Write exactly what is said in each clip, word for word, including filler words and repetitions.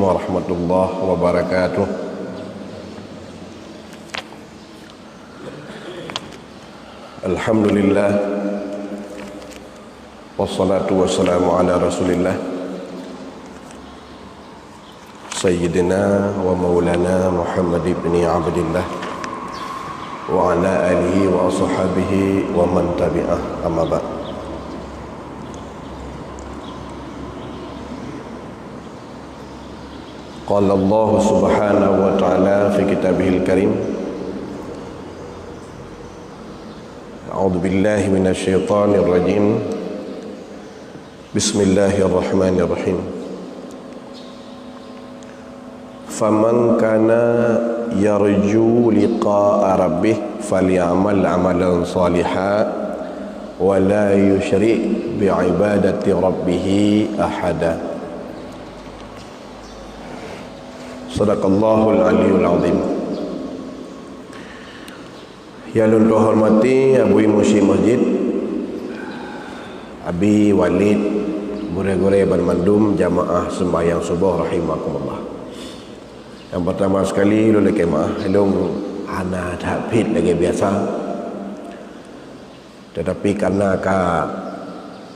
Warahmatullahi wabarakatuh. Alhamdulillah. Wassalatu wassalamu ala Rasulillah. Sayyidina wa maulana Muhammad ibni Abdillah wa ala alihi wa ashabihi wa man tabi'ah, amma ba'd. Qala Allah subhanahu wa ta'ala fi kitabihil karim. A'udzu billahi minasy syaithanir rajim. Bismillahirrahmanirrahim. Faman kana yarju liqa'a rabbih falyamal amalan salihan wa la yusyrik bi ibadati rabbih ahada. Sadaqallahul aliyul azim. Nyang lôn hormati Abu Imum Syik Masjid, Abi Walid, gurée-gurée banmandum jamaah sembahyang suboh rahimakumullah. Nyang pertama sekali lôn lakée meu'ah, lôn hana that fit lagée biasa. Tetapi karena ka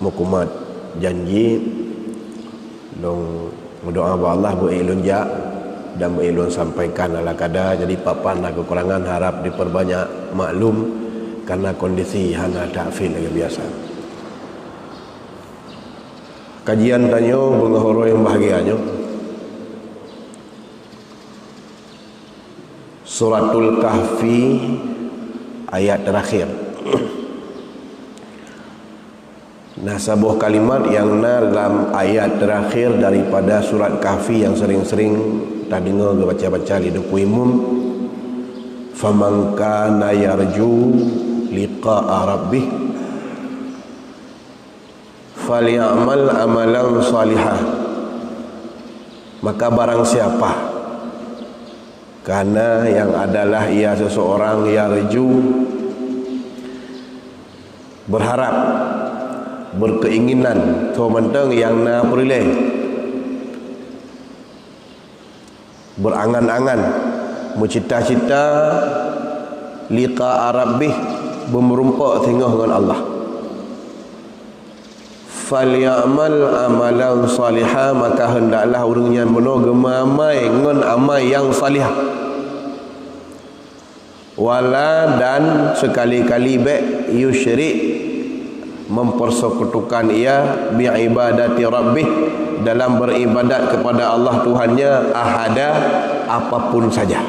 meukumat janji, lôn meudoa bak Allah beu ék lôn jak dan beu ék lôn sampaikan ala kada. Jadi, pat-pat na keukurangan harap diperbanyak maklum karena kondisi hana that fit lagée biasa. Kajian tanyoe beungoh uroe nyang bahgia nyoe. Suratul Kahfi ayat terakhir. Nah, saboh kalimat nyang na lam ayat terakhir daripada surat Kahfi nyang sering-sering tadeungoe geubaca-baca lé Teungku Imum, "Faman kana yarju liqa'a rabbih." "Falyamal amalan salihah." Maka barang siapa, kana nyang adalah ia seseorang yarju, berharap, berkeinginan, soe mantong nyang na peureulée, berangan-angan, meucita-cita liqa'a rabbih, beumeurumpok singoh ngon Allah. "Falyamal amalan saliha," maka hendaklah ureuëng nyan bunoe geumeuamai ngon amai nyang salihah. "Wala," dan sekali-kali bék, "yusyrik," mempersekutukan ia, "bi ibadati rabbih," dalam beribadat kepada Allah Tuhannya, "ahada," apapun saja.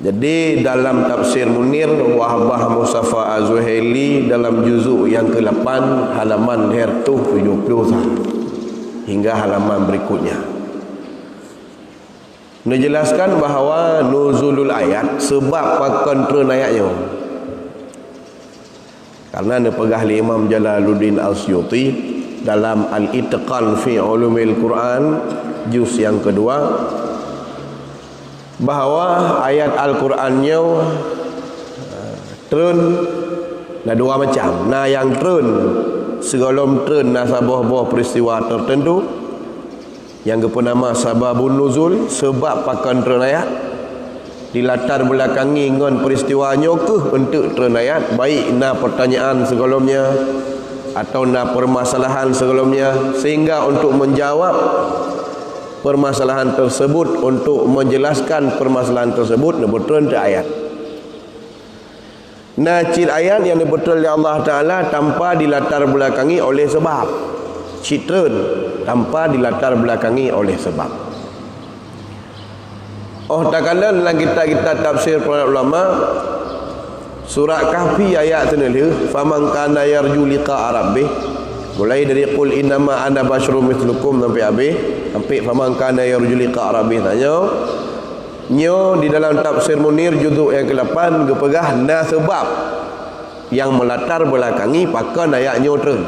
Jadi, dalam Tafsir Munir Wahbah Mustafa Az-Zuhaili dalam juzuk nyang keulapan, halaman lhèe reutôh tujoh ploh sa, hingga halaman berikutnya, neujelaskan bahwa nuzulul ayat, seubab pakon treun ayat nyoe, karena neupeugah lé Imam Jalaluddin As-Suyuti dalam Al-Itqan fi Ulumil Quran, juz nyang keudua, bahwa ayat Al-Quran nyoe, eh, treun na dua macam. Na nyang treun sigohlom treun na saboh-boh peristiwa tertentu, nyang geupeunama sababun nuzul, seubab pakon treun ayat, dilatar belakangi ngon peristiwa nyoe kheueh eunteuk treun ayat, baik na pertanyaan sigohlom nyan atawa na permasalahan sigohlom nyan, sehingga untuk menjawab permasalahan tersebut, untuk menjelaskan permasalahan tersebut, neubeutreun teuk ayat. Na cit ayat nyang neubeutreun lé Allah Taala tanpa dilatar belakangi oleh seubab. Cit treun tanpa dilatar belakangi oleh seubab. Óh takalon lam kitab-kitab tafsir para ulama, surat Kahfi ayat seuneulheueh, "Faman kana yarju liqa'a rabbih," mulai dari "Qul innama ana basyarum mitslukum" sampai habéh, sampai "Faman kana yarju liqa'a rabbih." Tanyoe, Nyoe di dalam Tafsir Munir juzuk nyang keulapan geupeugah na seubab nyang meulatar beulakangi pakon ayat nyoe treun.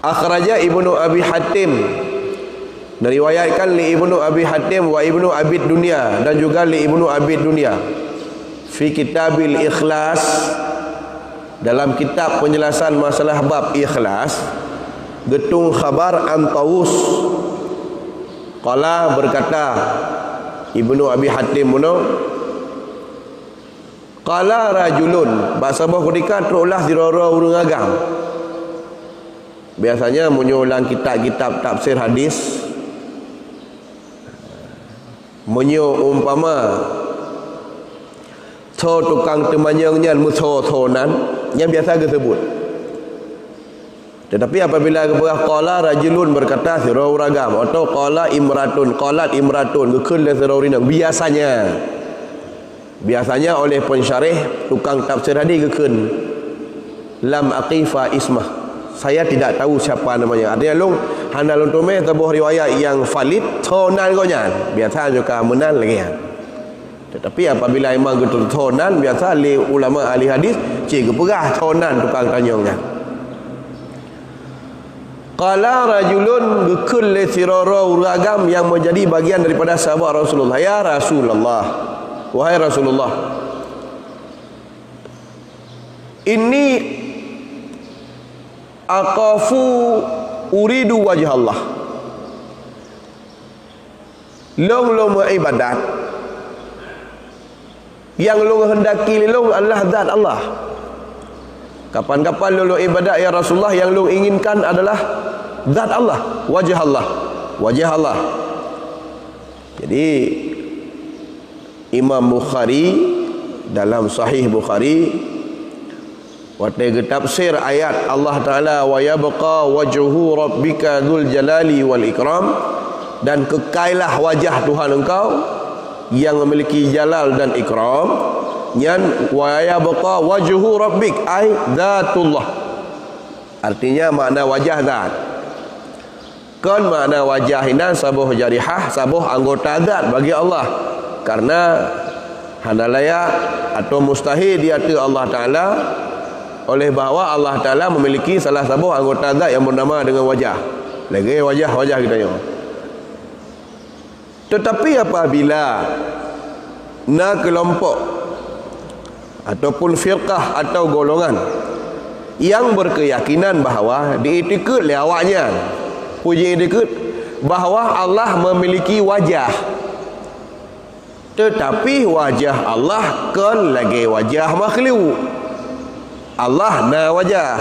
Akhraja Ibnu Abi Hatim, diriwayatkan lé Ibnu Abi Hatim wa Ibnu Abid Dunya, dan juga lé Ibnu Abid Dunya, fi Kitabil Ikhlas, dalam kitab penjelasan masalah bab ikhlas, Geutueng khabar an Tawus. Qala, berkata Ibnu Abi Hatim bunoe, qala rajulun, bak saboh keutika troklah sidroe-droe ureuëng agam. Biasanya meunyoe lam kitab-kitab tafsir hadis, meunyoe umpama tho tukang teumanyong nyan meutho-tho nan, nyan biasa geuseubut. Tetapi apabila geupeugah qala rajulun, berkata sidroe ureuëng agam, atau qala imratun, qalat imratun, geukheun lé sidroe ureuëng inong, biasanya, biasanya oleh pensyarih, tukang tafsir hadis geukheun, lam aqifa ismah. Saya tidak tahu siapa namanya. Artinya lôn hana lôn teumé saboh riwayat nyang valid tho nan gobnyan. Biasa juga meunan lagée nyan. Tetapi apabila memang geutho nan, biasa lé ulama ahli hadis cit geupeugah tho nan tukang tanyong nyan. Qala rajulun, geukheun lé sidroe-droe ureuëng agam nyang menjadi bagian daripada sahabat Rasulullah, "Ya Rasulullah, wahai Rasulullah, inni akhafu uridu wajhallah." Lôn, lôn meuibadat, nyang lôn heundaki lé lôn adalah zat Allah. Kapan-kapan lôn, lôn ibadat, ya Rasulullah, nyang lôn inginkan adalah zat Allah, wajah Allah, wajah Allah. Jadi, Imam Bukhari dalam Sahih Bukhari, watée geutafsir ayat Allah Taala, "Wa yabqa wajhu rabbika dzul jalali wal ikram," dan keukailah wajah Tuhan engkau yang memiliki jalal dan ikram, nyan, "Wa yabqa wajhu rabbik," ai dzatullah. Artinya makna wajah zat. Kon makna wajah inan saboh jarihah, saboh anggota zat bagi Allah. Karena hana layak atau mustahil di ateueh Allah Taala, oleh bahwa Allah Taala memiliki salah saboh anggota zat yang bernama dengan wajah. Lagée wajah-wajah geutanyoe. Tetapi apabila na keulompok ataupun firqah atau golongan yang berkeyakinan bahwa diiktikeuet lé awaknyan, peue jiiktikeuet, bahwa Allah memiliki wajah, tetapi wajah Allah kon lagée wajah makhluk. Allah na wajah,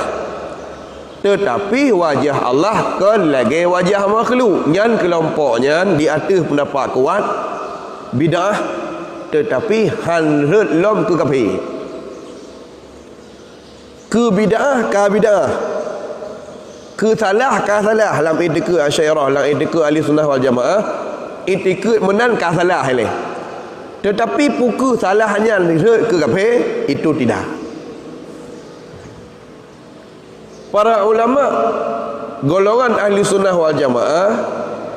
tetapi wajah Allah kon lagée wajah makhluk. Nyan keulompok nyan di ateueh peundapat kuat, bid'ah, tetapi han rhot lom keu kafé. Keu bid'ah ka bid'ah, keu salah ka salah lam iktikeuet Asy'ariyah, lam iktikeuet Ahli Sunnah wal Jamaah, iktikeuet meunan ka salah ilée. Tetapi peu kheueh salah nyan rhot keu kafé, itu tidak. Para ulama golongan Ahli Sunnah wal Jamaah,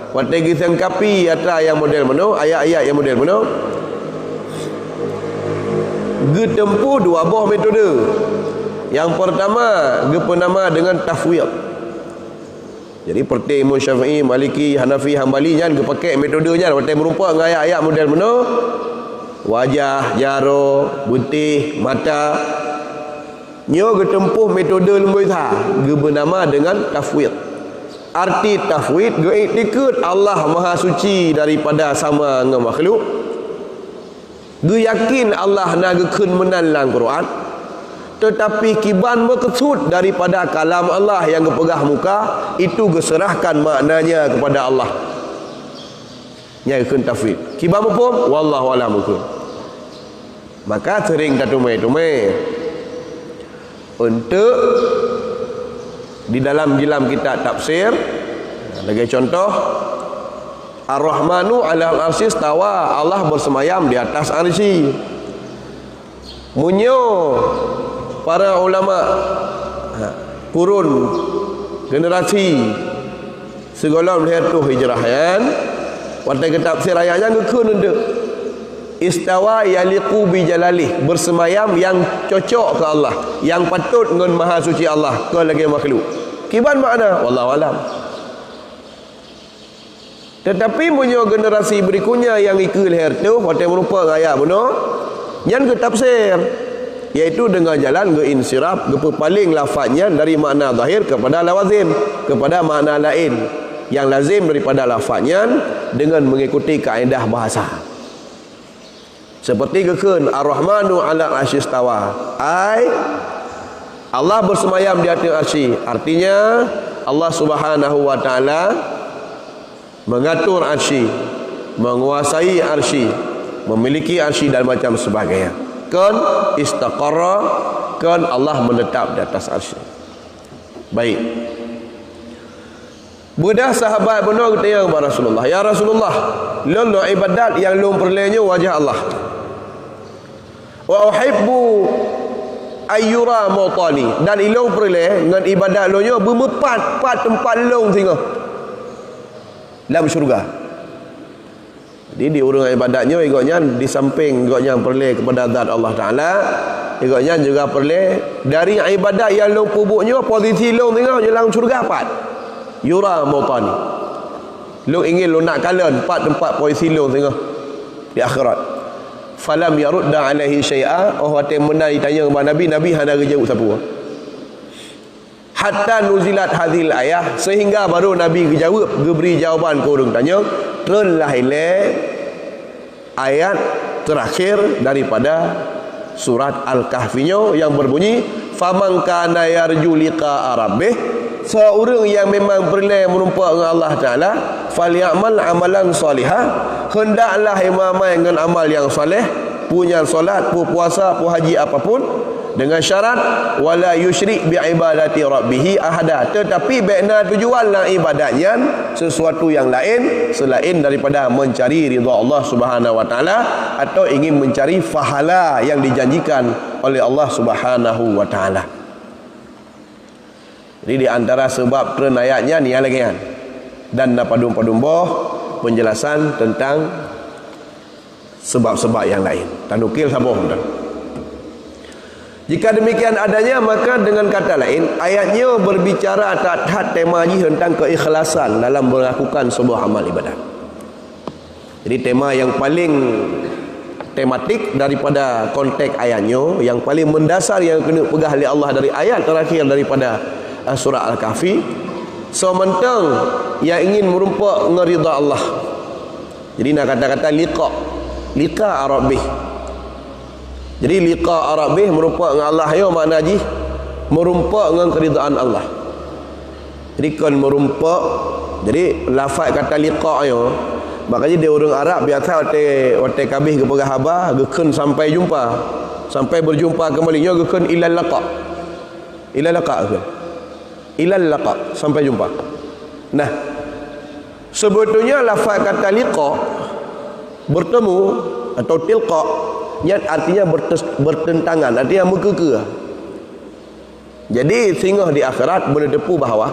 watée geusangkapi atra nyang model meunoe, ayat-ayat nyang model meunoe, geuteumpuh dua boh metode. Nyang peurtama geupeunama deungon tafwid. Jadi, peureuté Imam Syafi'i, Maliki, Hanafi, Hambali nyan geupakée metode nyan watée meurumpok ngon ayat-ayat model meunoe, wajah, jaroe, beutéh, mata. Nyoe geuteumpuh metode lumboi sa, geubeunama deungon tafwid. Arti tafwid, geuiktikeuet Allah Maha Suci daripada sama ngon makhluk. Geuyakin Allah na geukheun meunan lam Quran, teutapi kiban meukeusut daripada kalam Allah nyang geupeugah muka, itu geuseurahkan maknanya kepada Allah. Nyan geukheun tafwid. Kiban muphom? Wallahu a'lam bishawab. Maka seuring tateumé-teumé untuk di dalam, di dalam kitab tafsir, lagée contoh, Ar-Rahmanu 'alal 'arsy istawa, Allah bersemayam di atas arsy. Meunyoe para ulama, ha, kurun, generasi sigohlom lhée reutôh hijrah nyan, watée geutafsir ayat nyan geukheun eunteuk, "Istawa yaliqu bi jalalih," bersemayam yang cocok keu Allah, yang patut ngon Maha Suci Allah, kon lagée makhluk. Kiban makna? Wallahu a'lam. Teutapi meunyoe generasi berikutnya nyang ikeue lhée reutôh watée meurumpok ngon ayat bunoe, nyan geutafsir, Yaitu dengan jalan geuinsiraf, geupeupaléng lafaz nyan dari makna zahir kepada lawazim, kepada makna laén yang lazim daripada lafaz nyan dengan mengikuti kaedah bahasa. Seperti geukheun, "Ar-Rahmanu 'alal 'arsy istawa." Ai, Allah bersemayam di atas arsy. Artinya, Allah Subhanahu wa Ta'ala mengatur arsy, menguasai arsy, memiliki arsy dan macam sebagainya. Kon istaqarra, kon Allah menetap di atas arsy. Baik. Beudah sahabat bunoe geutanyong bak Rasulullah, "Ya Rasulullah, lôn ngon ibadat nyang lôn peureulée nyoe wajah Allah. Wa uhibbu ayyura mawtani, dan ilôn peureulée ngon ibadat lôn nyoe beumeupat pat teumpat lôn singoh lam syeuruga." Jadi, di ureuëng ibadat nyoe, gobnyan di samping gobnyan peureulée kepada zat Allah Taala, gobnyan juga peureulée dari ibadat nyang lôn peubuet nyoe, posisi lôn singoh lam syeuruga pat. Yura mawtani. Lôn ingin lôn nak kalon pat teumpat posisi lôn singoh di akhirat. Falam yarudda alaihi syai'a, oh watée meunan jitanyong bak Nabi, Nabi hana geujaweueb sapeue. Hatta nuzilat hadzihil ayah, sehingga baru Nabi geujaweueb, geubri jawaban keu ureuëng tanyong, treun lah ilée ayat terakhir daripada surat Al-Kahfi nyoe yang berbunyi, "Faman kana yarju liqa'a rabbih," soe ureuëng nyang memang peureulée meurumpok ngon Allah Taala, "falyamal amalan shaliha," hendaklah ia meuamai ngon amal nyang saleh, peue nyan salat, peue puasa, peue haji apapun, dengan syarat, "Wala yusyrik bi ibadati rabbih ahada," tetapi bék na tujuan lam ibadat nyan sesuatu nyang laén selain daripada mencari ridha Allah Subhanahu wa Taala atau ingin mencari pahala yang dijanjikan oleh Allah Subhanahu wa Taala. Jadi, di antara sebab treun ayat nyan, nyang lagée nyan. Dan na padum-padum boh penjelasan tentang sebab-sebab nyang laén. Tanukil saboh mantong. Jika demikian adanya, maka dengan kata lain, ayat nyoe berbicara that-that tema jih tentang keikhlasan dalam melakukan sebuah amal ibadat. Jadi, tema yang paling tematik daripada konteks ayat nyoe, yang paling mendasar yang keuneuk peugah lé Allah dari ayat terakhir daripada, eh, surah Al-Kahfi, soe mantong yang ingin meurumpok ngon ridha Allah. Jadi, na kata-kata liqa, liqa rabbih. Jadi, liqa rabbih meurumpok ngon Allah nyoe makna jih meurumpok ngon keuridhaan Allah. Jadi, kon meurumpok. Jadi, lafaz kata liqa nyoe, makajih di ureuëng Arab biasa watée, watée ka abéh geupeugah haba, geukheun sampai jumpa. Sampai berjumpa kembali nyoe geukheun ilal laqa. Ilal laqa geukheun. Ilal laqa, sampai jumpa. Nah, sebetulnya lafaz kata liqa, bertemu atau tilqa, nyan artinya bertes-, bertentangan, artinya meukeukeu. Jadi, singoh di akhirat, beuneuteupeu bahwa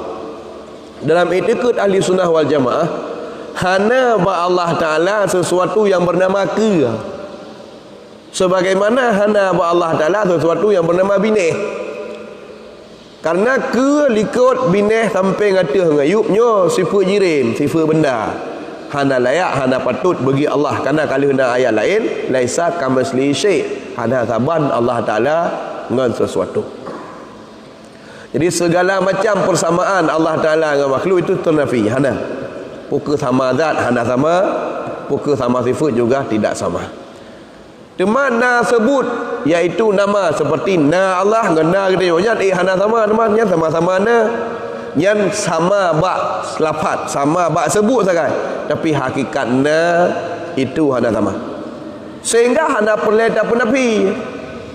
dalam iktikad Ahli Sunnah wal Jamaah, hana bak Allah Taala sesuatu yang bernama keue. Sebagaimana hana bak Allah Taala sesuatu yang bernama binéh. Karena keue, likot, binéh, sampéng, ateueh ngon yueb nyoe sifeuet jirim, sifeuet benda. Hana layak, hana patut bagi Allah. Karena ka lheueh na ayat laén, "Laisa kamitslihi syai'." Hana saban Allah Taala ngon sesuatu. Jadi, segala macam persamaan Allah Taala ngon makhluk itu ternafi, hana. Peu kheueh sama zat hana sama, peu kheueh sama sifeuet juga tidak sama. Teuma na seubut, yaitu nama, seperti na Allah ngon na geutanyoe nyan, eh, hana sama, teuma nyan sama-sama na. Nyan sama bak lafaz, sama bak seubut sagai, tapi hakikat na itu hana sama. Sehingga hana peureulée tapeunafi.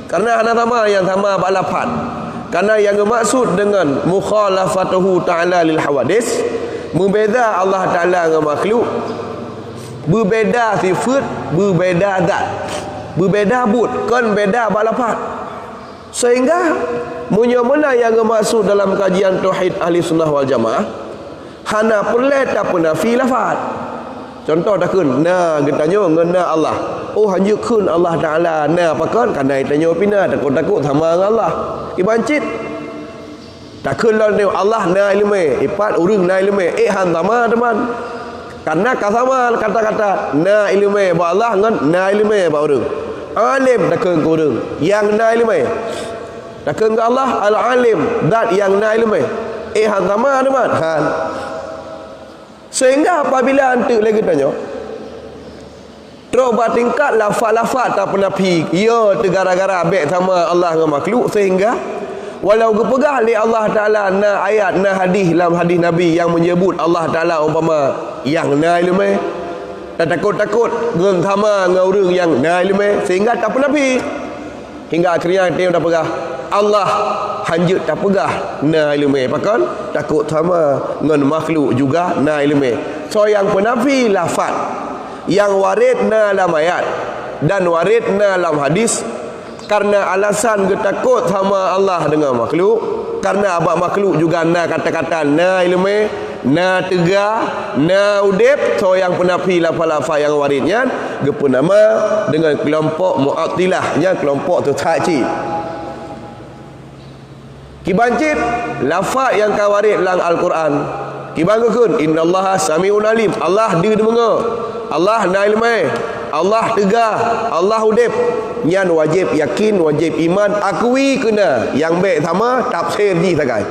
Karena hana sama nyang sama bak lafaz. Karena nyang geumaksud dengan mukhalafatuhu ta'ala lil hawadits, meubeda Allah Taala ngon makhluk, beubeda sifeuet, beubeda zat, beubeda buet, kon beda bak lafaz. Sehingga, meunyoe meunan nyang geumaksud dalam kajian tauhid Ahli Sunnah wal Jamaah, hana peureulée tapeunafi lafaz. Contoh takheun, na geutanyoe ngon na Allah. Oh, hanjeuet kheun Allah Taala na pakon, kana geutanyoe pih na, takot-takot sama ngon Allah. Iban cit. Takheun lom nyoe Allah na iéleumé, ipat ureuëng na iéleumé. Eh, han sama, teuma. Karena ka sama kata-kata na iéleumé bak Allah ngon na iéleumé bak ureuëng. Alim takheun keu ureuëng nyang na iéleumé. Takheun keu Allah Al-Alim, zat nyang na iéleumé. Eh, han sama teuma, han. Sehingga apabila anteuk lé geutanyoe trok bak tingkat lafaz-lafaz tapeunafi, ya, teuh gara-gara bék sama Allah ngon makhluk, sehingga walau geupeugah lé Allah Taala na ayat, na hadis lam hadis Nabi nyang meunyeubut Allah Taala umpama nyang na iéleumé, tatakot-takot ngon sama ngon ureuëng nyang na iéleumé, sehingga tapeunafi. Hingga akhirnya teuh tapeugah, Allah hanjeuet tapeugah na iéleumé. Pakon? Takot sama ngon makhluk juga na iéleumé. Soe nyang peunafi lafaz nyang waréd na lam ayat dan waréd na lam hadis, karena alasan geutakot sama Allah deungon makhluk, karena bak makhluk juga na kata-kata na iéleumé, na teuga, na udeb, soe nyang peunafi lafaz-lafaz nyang waréd nyan geupeunama deungon keulompok Mu'attilah, nyan keulompok teusat cit. Kiban cit lafaz nyang ka waréd lam Al-Qur'an. Kiban geukheun, "Innallaha sami'un alim." Allah deuh deungoe. Allah na iéleumé. Allah teuga. Allah udeb. Nyan wajéb yakin, wajéb iman, akui keu na. Nyang bék sama, tafsir jih sagai.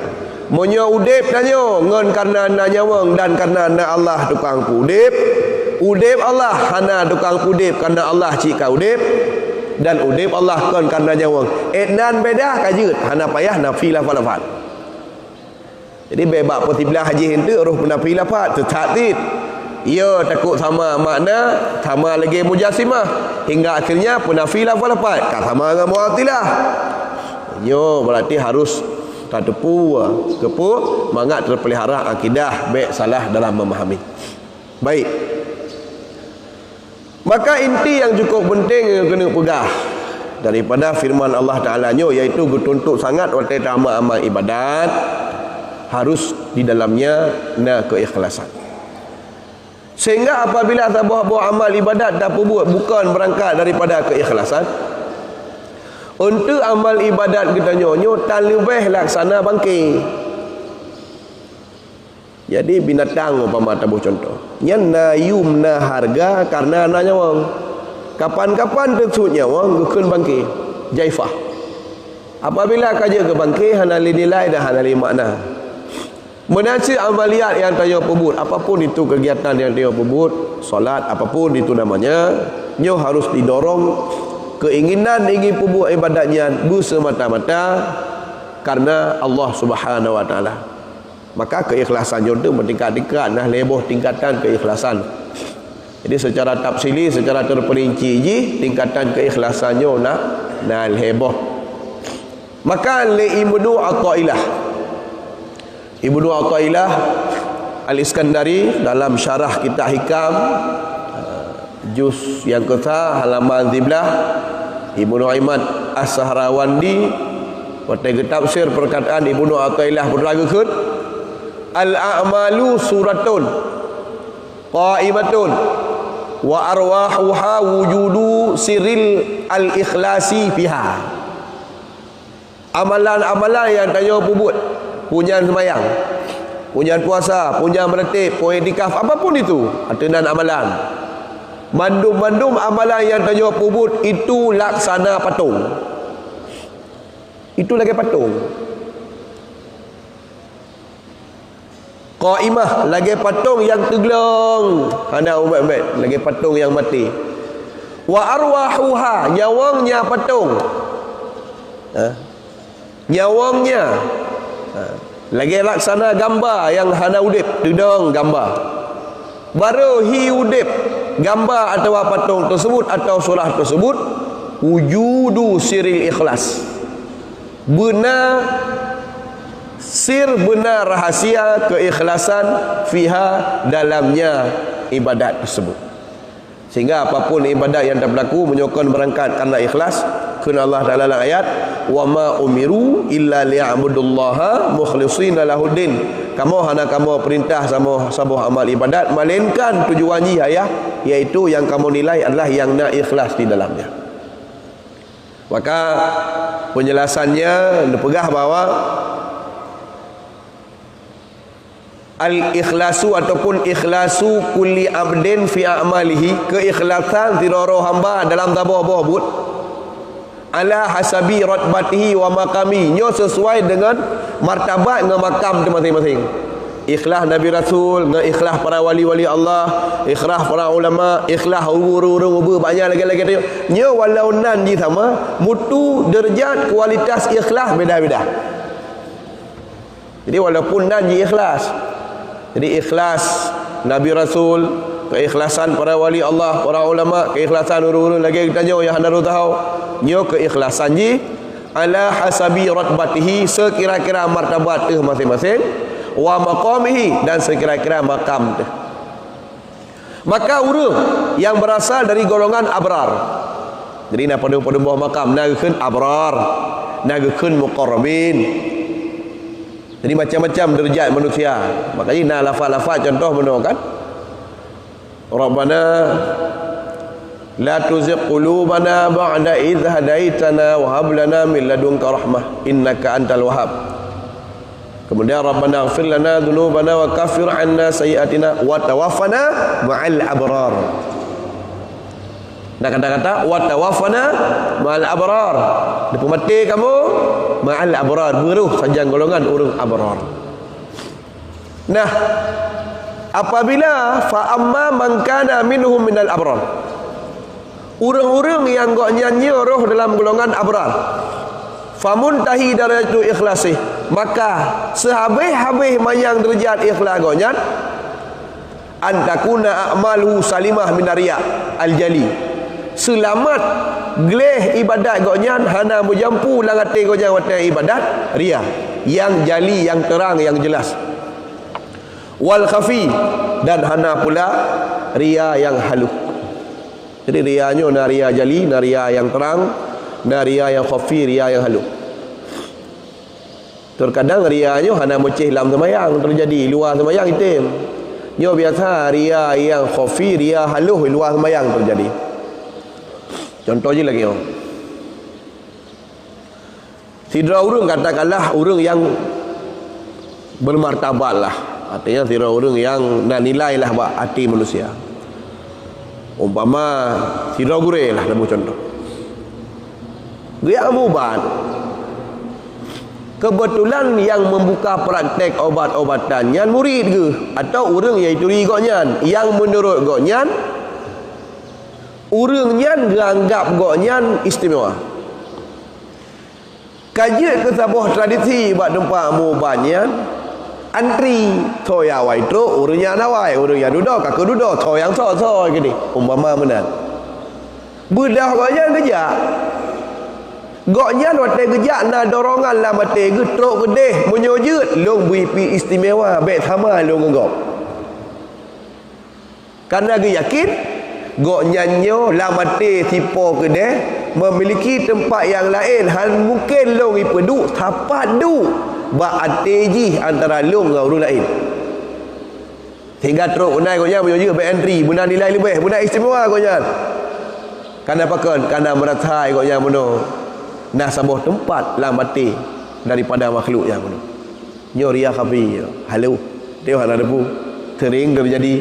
Meunyoe udeb tanyoe ngon karena na nyawöng dan karena na Allah tukang peuudeb, udeb Allah hana tukang peuudeb karena Allah cit ka udeb, dan udeb Allah kon karena nyawöng. Eh, nan beda ka jeuet, hana payah nafi lafaz-lafaz. Jadi, bék bak peusiblah jih eunteuk roh peunafi lafaz, teusat cit. Ya, takot sama makna, sama lagée mujasimah. Hingga akhirnya peunafi lafaz-lafaz, ka sama ngon Mu'attilah. Nyoe berarti harus tateupeue, keupeue mangat teupeulihara akidah, bék salah dalam memahami. Baik. Maka inti nyang cukup penting nyang keuneuk peugah daripada firman Allah Taala nyoe, yaitu geutuntuk sangat watée taamal-amal ibadat, harus di dalamnya na keikhlasan. Sehingga apabila saboh-boh amal ibadat tapeubuet bukon beurangkat daripada keikhlasan, eunteuk amal ibadat geutanyoe nyoe tan leubeh laksana bangke. Jadi, binatang umpama taboh cuntoh, nyan na yum, na hareuga karena na nyawöng. Kapan-kapan teusut nyawöng geukheun bangke, jaifah. Apabila ka jeuet keu bangke, hana lé nilai dan hana lé makna. Meunan cit amaliat nyang tanyoe peubuet, apapun itu kegiatan nyang tanyoe peubuet, salat, apapun itu namanya, nyoe harus didorong keinginan ingin peubuet ibadat nyan beuseumata-mata karena Allah Subhanahu wa Taala. Maka keikhlasan nyoe teuh beutingkat-tingkat, na lhée boh tingkatan keikhlasan. Jadi, secara tafsili, secara terperinci jih, tingkatan keikhlasan nyoe na, na lhée boh. Maka lé Ibnu Athaillah, Ibnu Athaillah Al-Iskandari dalam syarah kitab Hikam, juz nyang keusa, halaman siblah, Ibnu Imad As-Sahrawandi, watée geutafsir perkataan Ibnu Athaillah, peue geukheun, "Al-a'malu suratun qaimatun wa arwahuha wujudu sirril al-ikhlasi fiha." Amalan-amalan nyang tanyoe peubuet, peue nyan seumayang, peue nyan puasa, peue nyan meureutéb, peue iktikaf, apapun itu, ateueh nan amalan. Mandum-mandum amalan nyang tanyoe peubuet itu laksana patong. Itu lagée patong. Qaimah, lagée patong nyang teuglong, hana ubet-ubet, lagée patong nyang maté. Wa arwahuha, nyawöng nya patong. Ha? Nyawöng nya. Ha. Lagée laksana gamba nyang hana udeb, teudong gamba. Barô hi udeb gamba atawa patong tersebut atau surah tersebut, wujudu sirril ikhlas. Beuna sir, beuna rahasia keikhlasan fiha, dalamnya ibadat tersebut. Sehingga apapun ibadat nyang tapeulaku, meunyoe kon beurangkat karena ikhlas, kheun Allah Taala lam ayat, "Wa ma umiru illa liya'budullaha mukhlishina lahuddin." Kamoe hana kamoe peurintah saboh, saboh amal ibadat, melainkan tujuan jih ayah, yaitu nyang kamoe nilai adalah nyang na ikhlas di dalamnya. Maka, penjelasannya neupeugah bahwa al-ikhlasu ataupun ikhlasu kulli abdin fi a'malihi, keikhlasan sidroe-droe hamba dalam saboh-boh buet, Ala hasabi ratbatihi wa maqami. Nyoe sesuai dengan martabat ngon makam teuh maséng-maséng. Ikhlas Nabi Rasul, ngon ikhlas para wali-wali Allah, ikhlas para ulama, ikhlas ureuëng-ureuëng ubeue banyak lagée-lagée tu. Nyoe walau nan jih sama, mutu derajat kualitas ikhlas beda-beda. Jadi walaupun nan jih ikhlas. Jadi ikhlas Nabi Rasul, keikhlasan para wali Allah, para ulama, keikhlasan ureuëng-ureuëng lagée geutanyoe nyang hana rôh tahu, nyoe keikhlasan jih ala hasabi ratbatihi, sekira-kira martabat teuh maséng-maséng, wa maqamihi, dan sekira-kira makam teuh. Maka ureuëng nyang berasal dari golongan abrar. Jadi na padum-padum boh makam, na geukheun abrar, na geukheun muqarrabin. Jadi macam-macam derajat manusia. Makanya na lafaz-lafaz contoh meunoe kan. Rabbana la tuzigh qulubana ba'da idz hadaitana wa hab lana min ladunka rahmah innaka antal wahhab. Kemudian Rabbana ighfir lana dzunubana wa kaffir anna sayyi'atina wa tawaffana ma'al abrar. Dan kata-kata wa tawaffana ma'al abrar. Dipeumaté kamoe ma'al abrar, beurôh sajan golongan ureuëng abrar. Nah, apabila fa amma man kana minhum minal abrar. Ureuëng-ureuëng nyang gobnyan nyoe rôh dalam golongan abrar. Famuntahi darajatu ikhlasih, maka sehabéh-habéh manyang deurajat ikhlas gobnyan, an takuna a'maluhu salimah minar riya al-jali. Seulamat gleh ibadat gobnyan hana meujampu lam até gobnyan watée ibadat riya, nyang jali, nyang terang, nyang jelas. Wal khafi, dan hana pula riya nyang halôh. Jadi riya nyoe na riya jali, na riya nyang terang, na riya nyang khafi, riya nyang halôh. Terkadang riya nyoe hana meucéh lam seumayang teujadi, luwa seumayang item. Nyoe biasa riya nyang khafi, riya halôh luwa seumayang teujadi. Contoh jih lagée nyoe. Sidroe ureuëng, katakanlah ureuëng nyang bermartabat lah, artinya sidroe ureuëng nyang na nilai lah bak até manusia. Umpama sidroe gurée lah, taboh contoh. Geujak mubat. Keubeutulan nyang meubuka praktek obat-obatan nyan murit geuh atau ureuëng nyang jituri gobnyan, nyang meunurot gobnyan, ureuëng nyan geuanggab gobnyan istimewa. Ka jeuet keu saboh tradisi bak teumpat mubat nyan, antri, soe nyang awai trok, ureuëng nyan awai, ureuëng nyang dudoe ka keududoe, soe nyang soe-soe keudeh, umpama meunan. Beudôh gobnyan geujak. Gobnyan watée geujak na dorongan lam até geuh trok keudeh, meunyoe jeuet lôn bri pi istimewa bék sama lôn ngon gob. Karena geuyakin gobnyan nyoe lam até sipo keudeh memiliki teumpat nyang laén, hana mungken lôn ipeuduek sapat duek bak até jih antara lôn ngon ureuëng laén. Sehingga trok keunan gobnyan meunyoe jeuet bék antri, beuna nilai leubeh, beuna istimewa gobnyan. Karena pakon? Karena meurasa gobnyan meunoe na saboh teumpat lam até daripada makhluk nyang meunoe. Nyoe riya khafi, halôh. Teuh hana teupeu. Sering teujadi.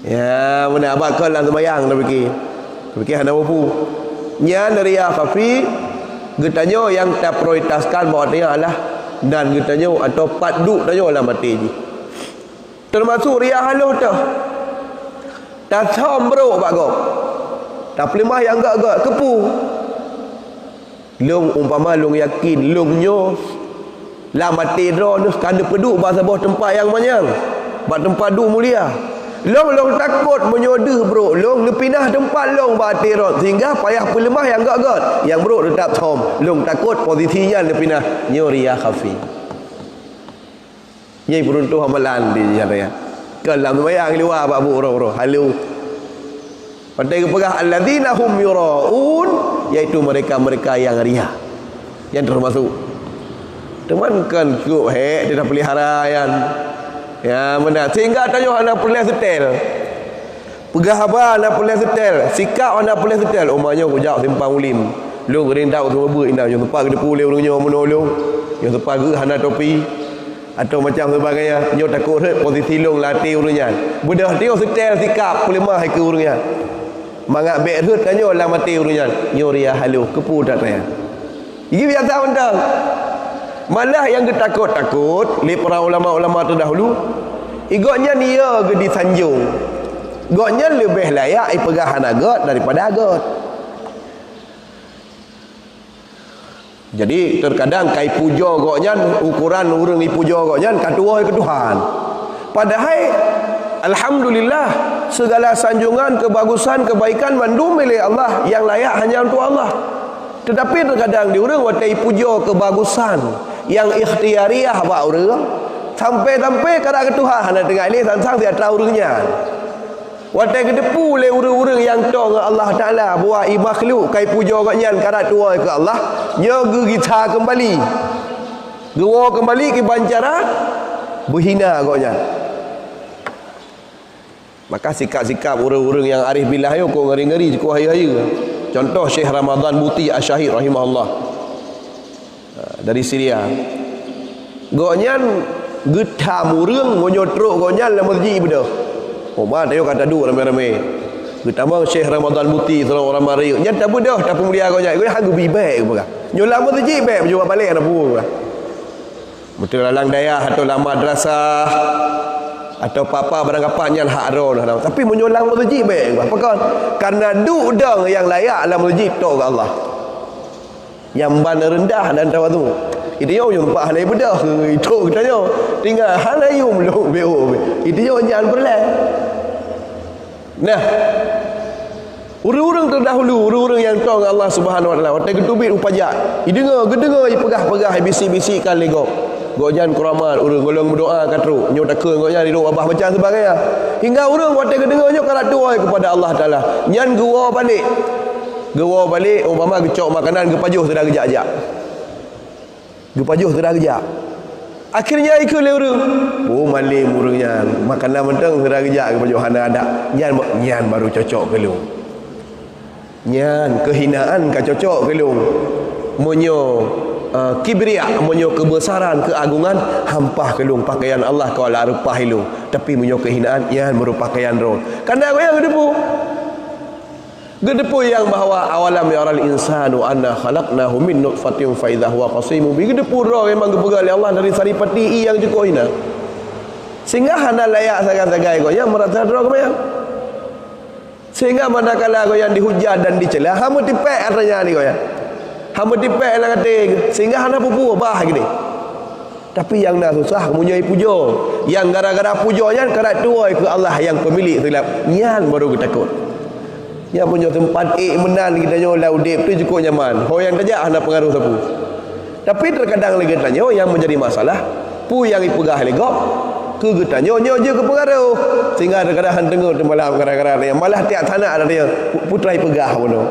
Ya, meunan bak kon lam seumayang tapike. Tapike hana mupu. Nyan riya khafi, geutanyoe nyang taprioritaskan bak watée nyan adalah nan geutanyoe atawa pat duek tanyoe lam até jih. Teumasuk riya halôh teuh. Tasöm brok bak gob. Tapeuleumah nyang gét-gét, keupeue? Lôn umpama lôn yakin, lôn nyoe lam até droeneuh ka neupeuduek bak saboh teumpat nyang manyang, bak teumpat duek mulia. Lôn, lôn takot meunyoe deuh brok lôn neupinah teumpat lôn bak até droeneuh, sehingga payah peuleumah nyang gét-gét, nyang brok teutap söm. Lôn takot posisi nyan neupinah. Nyoe riya khafi. Nyang peuruntôh amalan di jalan raya. Kon lam seumayang, luwa bak buet uroe-uroe, halôh. Watée geupeugah, "Alladzina hum yuraun," yaitu mereka-mereka yang ria. Nyan teumasuk. Teuma kon keuh hék teupeulihara nyan. Ya, meunan. Sehingga tanyoe hana peureulée seutée. Peugah haba hana peureulée seutée, sikap hana peureulée seutée. Umpama nyoe kujak simpang Ulim. Lôn geuring that u Sumbeubeuet inan, nyoe sempat geuteupeue lé ureuëng nyoe meunoe lôn. Nyoe sempat geuh hana topi. Atau macam sebagainya, nyoe takot rhot posisi lôn lam até ureuëng nyan. Beudôh teuh seutée sikap peuleumah keu ureuëng nyan. Mangat bék rhot tanyoe lam até ureuëng nyan, nyoe ria haloh, keupeue that nyan. Jih biasa mantong. Malah nyang geutakot-takot lé para ulama-ulama terdahulu, i gobnyan ia geudisanjong. Gobnyan leubeh layak ipeugah hana gét daripada gét. Jadi, terkadang ka ipujoe gobnyan, ukuran ureuëng ipujoe gobnyan ka tuwoe keu Tuhan. Padahai, alhamdulillah, segala sanjungan, kebagusan, kebaikan mandum milék Allah, nyang layak hanya untuk Allah. Tetapi terkadang di ureuëng watée ipujoe kebagusan nyang ikhtiyariah bak ureuëng, sampai-sampai karab keu Tuhan hana teungoh lé sang-sang di atra ureuëng nyan. Watée geuteupeue lé ureuëng-ureuëng nyang toe ngon Allah Taala, bahwa i makhluk ka ipujoe gobnyan karab tuwoe keu Allah, nyoe geugisa keumbali. Geuwoe keumbali kiban cara beuhina gobnyan. Maka sikap-sikap ureuëng-ureuëng nyang arif billah nyoe kok ngeri-ngeri, kok hayeue-hayeue. Contoh Syekh Ramadan Buti Asy-Syahid rahimahullah. Ha, dari Syria. Gobnyan geutam ureuëng meunyoe trok gobnyan lam meuseujid ibeudôh. Oh, ma, tanyoe ka taduek ramé-ramé. Geutamong Syekh Ramadan Buti, sidroe ureuëng ramé. Nyan tabeudôh, tapeumulia gobnyan. Gobnyan han geubi bék geupeugah. Nyoe lam meuseujid bék, meunyoe balek na peue geupeugah. Beutôi lam dayah atau lam madrasah atau papa barangkapat nyan hak droe nah. Tapi meunyoe lam meuseujid bék geupeugah. Pakon? Karena duek dong nyang layak lam meuseujid tok keu Allah. Nyang ban reundah dan tawadhu. Itu nyoe nyang teumpat hana ibeudôh, itu geutanyoe. Tinggai hana yum lôn B O. Itu nyoe nyan peureulée. Nah, ureuëng-ureuëng terdahulu, ureuëng-ureuëng nyang toe ngon Allah Subhanahu Wa Taala, watée geuteubiet u pajak, ideungoe, geudeungoe ipeugah-peugah, ibisik-bisikkan lé gob. Gobnyan keuramat ureuëng, gohlom meudoá ka trok, nyoe takheun gobnyan idok babah macam sebagainya. Hingga ureuëng watée geudeungoe nyoe karab tuwoe keupada Allah Taala, nyan geuwoe balek. Geuwoe balek, umpama geucok makanan, geupajoh sidroe geujak-jak. Geupajoh sidroe geujak. Akhirnya ikheun lé ureuëng, "Oh, malém ureuëng nyan, makanan mantong sidroe geujak geupajoh hana adak. Nyan, nyan baru cocok keu lôn. Nyan keuhinaan ka cocok keu lôn. Meunyoe, eh, kibriya, meunyoe keubeusaran, keuagungan, hampah keu lôn, pakaian Allah ka lôn reupah ilôn. Tapi meunyoe keuhinaan, nyan baru pakaian droe." Kana gobnyan geuteupeue. Geuteupeue nyang bahwa awalam yaral insanu anna khalaqnahu min nutfatin fa idza huwa khasimun mubin. Geuteupeue droe memang geupeugah lé Allah dari saripati ié nyang cukôp hina. Sehingga hana layak sagai-sagai gobnyan meurasa droe keumanyang. Sehingga manakala gobnyan dihujat dan dicela, hana meutipék atra nyan di gobnyan. Hana meutipék lam até geuh, sehingga hana peue-peue bah geuh. Tapi nyang na susah meunyoe ipujoe. Nyang gara-gara pujoe nyan karab tuwoe keu Allah nyang peumilék seulab. Nyan baru geutakot. Nyan meunyoe teumpat ék meunan geutanyoe lam udeb tu cukôp nyaman. Ho nyang tajak hana peungaroh sapeue. Tapi terkadang lé geutanyoe nyang menjadi masalah, peue nyang ipeugah lé gob keu geutanyoe nyoe jeuet keu peungaroh. Sehingga terkadang han teungeut teuh malam gara-gara nyan. Malah tiep sanak atra nyan pu-, putra ipeugah bunoe.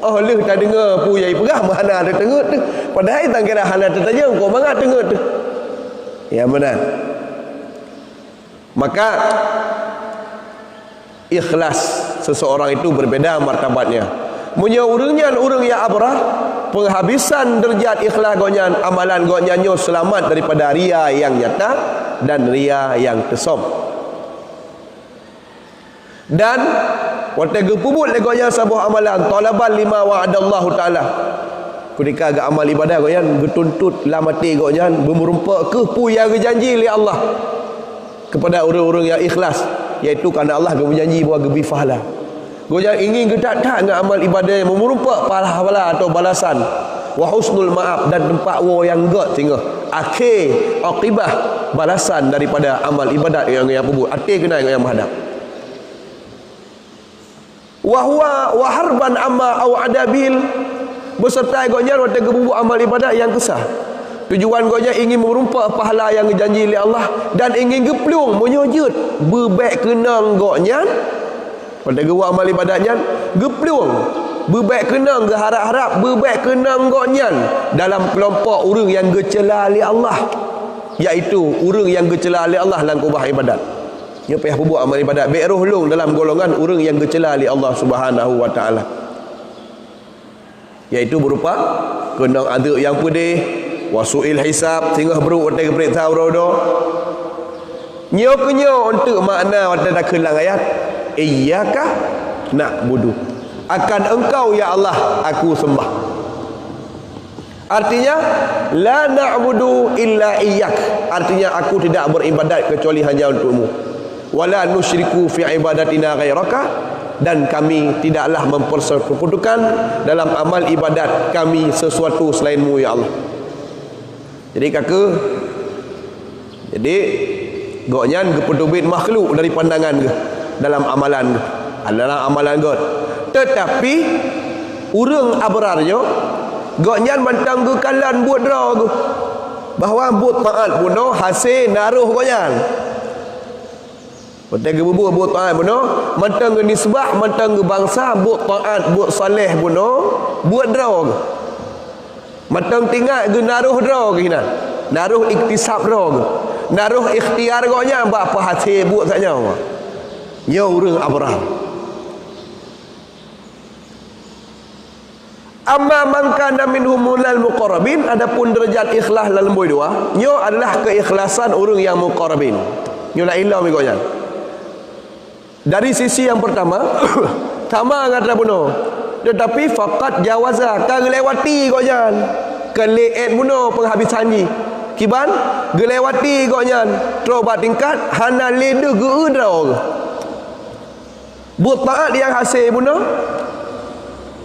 Oh lheueh tadeungoe peue nyang ipeugah meuhana teuteungeut teuh. Padahai tangkira hana teutajong kok mangat teungeut teuh. Ya meunan. Maka ikhlas seseorang itu berbeda martabatnya. Meunyoe ureuëng nyan ureuëng nyang abrah, penghabisan derajat ikhlas gobnyan, amalan gobnyan nyoe seulamat daripada ria nyang nyata dan ria nyang teusom. Dan watée geupeubuet lé gobnyan saboh amalan, talaban lima wa'adallahu ta'ala. Ketika geuamal ibadah gobnyan geutuntot lam até gobnyan beumeurumpok keu peue nyang geujanji lé Allah kepada ureuëng-ureuëng nyang ikhlas, yaitu karena Allah geumeujanji bahwa geubri pahala. Gobnyan ingin geutat-that ngon amal ibadah nyang meumeurumpok pahala-pahala atau balasan, wa husnul ma'ab, dan teumpat woe nyang gét singoh. Akhé aqibah balasan daripada amal ibadat nyang, nyang peubuet. Até keunan nyang meuhadab. Wa huwa wa harban amma au adabil, beserta gobnyan watée geupeubuet amal ibadat nyang keusa. Tujuan gobnyan ingin meurumpok pahala nyang geujanji lé Allah dan ingin geuplueng meunyoe jeuet beubék keunong gobnyan. Watée geuwoe amal ibadat nyan, geuplueng, beubék keunong geuharab-harab, beubék keunong gobnyan dalam keulompok ureuëng nyang geuceula lé Allah, yaitu ureuëng nyang geuceula lé Allah lam kubah ibadat. Nyoe payah peubuet amal ibadat, bék roh lôn dalam golongan ureuëng nyang geuceula lé Allah Subhanahu wa Taala. Yaitu berupa keunong azeub nyang peudeh, wa su'il hisab, singoh brok watée geupeuriksa uroe-uroe. Nyoe keuh nyoe eunteuk makna watée takheun lam ayat, "Iyyaka na'budu. Akan Engkau, ya Allah, aku sembah. Artinya, la na'budu illa iyyak. Artinya, aku tidak beribadat kecuali hanya untukmu. Wala nusyriku fi ibadatina ghairaka, dan kami tidaklah mempersekutukan dalam amal ibadat kami sesuatu selainmu, ya Allah. Jadi, kaka, jadi, gobnyan geupeuteubiet makhluk dari pandangan geuh dalam amalan geuh, dalam amalan geuh. Tetapi, ureuëng abrar nyoe, gobnyan mantong geukalon buet droe geuh, bahwa buet taát bunoe hase na roh gobnyan. Watée geupeubuet buet taát bunoe, mantong geunisbah, mantong geubansa, buet taát, buet saleh bunoe, buet droe geuh. Mantong teuingat geuh na roh droe geuh inan. Na roh iktisab droe geuh. Na roh ikhtiar gobnyan bak peuhase buet sajoe. Nyoe ureuëng abrar. Amma man kana minhum minal muqarrabin, adapun deurajat ikhlas lam lumbôi dua, nyoe adalah keikhlasan ureuëng nyang muqarrabin. Nyoe laén lom gobnyan. Dari sisi nyang pertama, sama ngon atra bunoe. Tetapi faqad jawaza, ka geulewati gobnyan. Ka lé ét bunoe peunghabisan jih. Kiban, geulewati gobnyan. Trok bak tingkat, hana lé deuh geu-eu droe geuh. Buet taát nyang hase bunoe,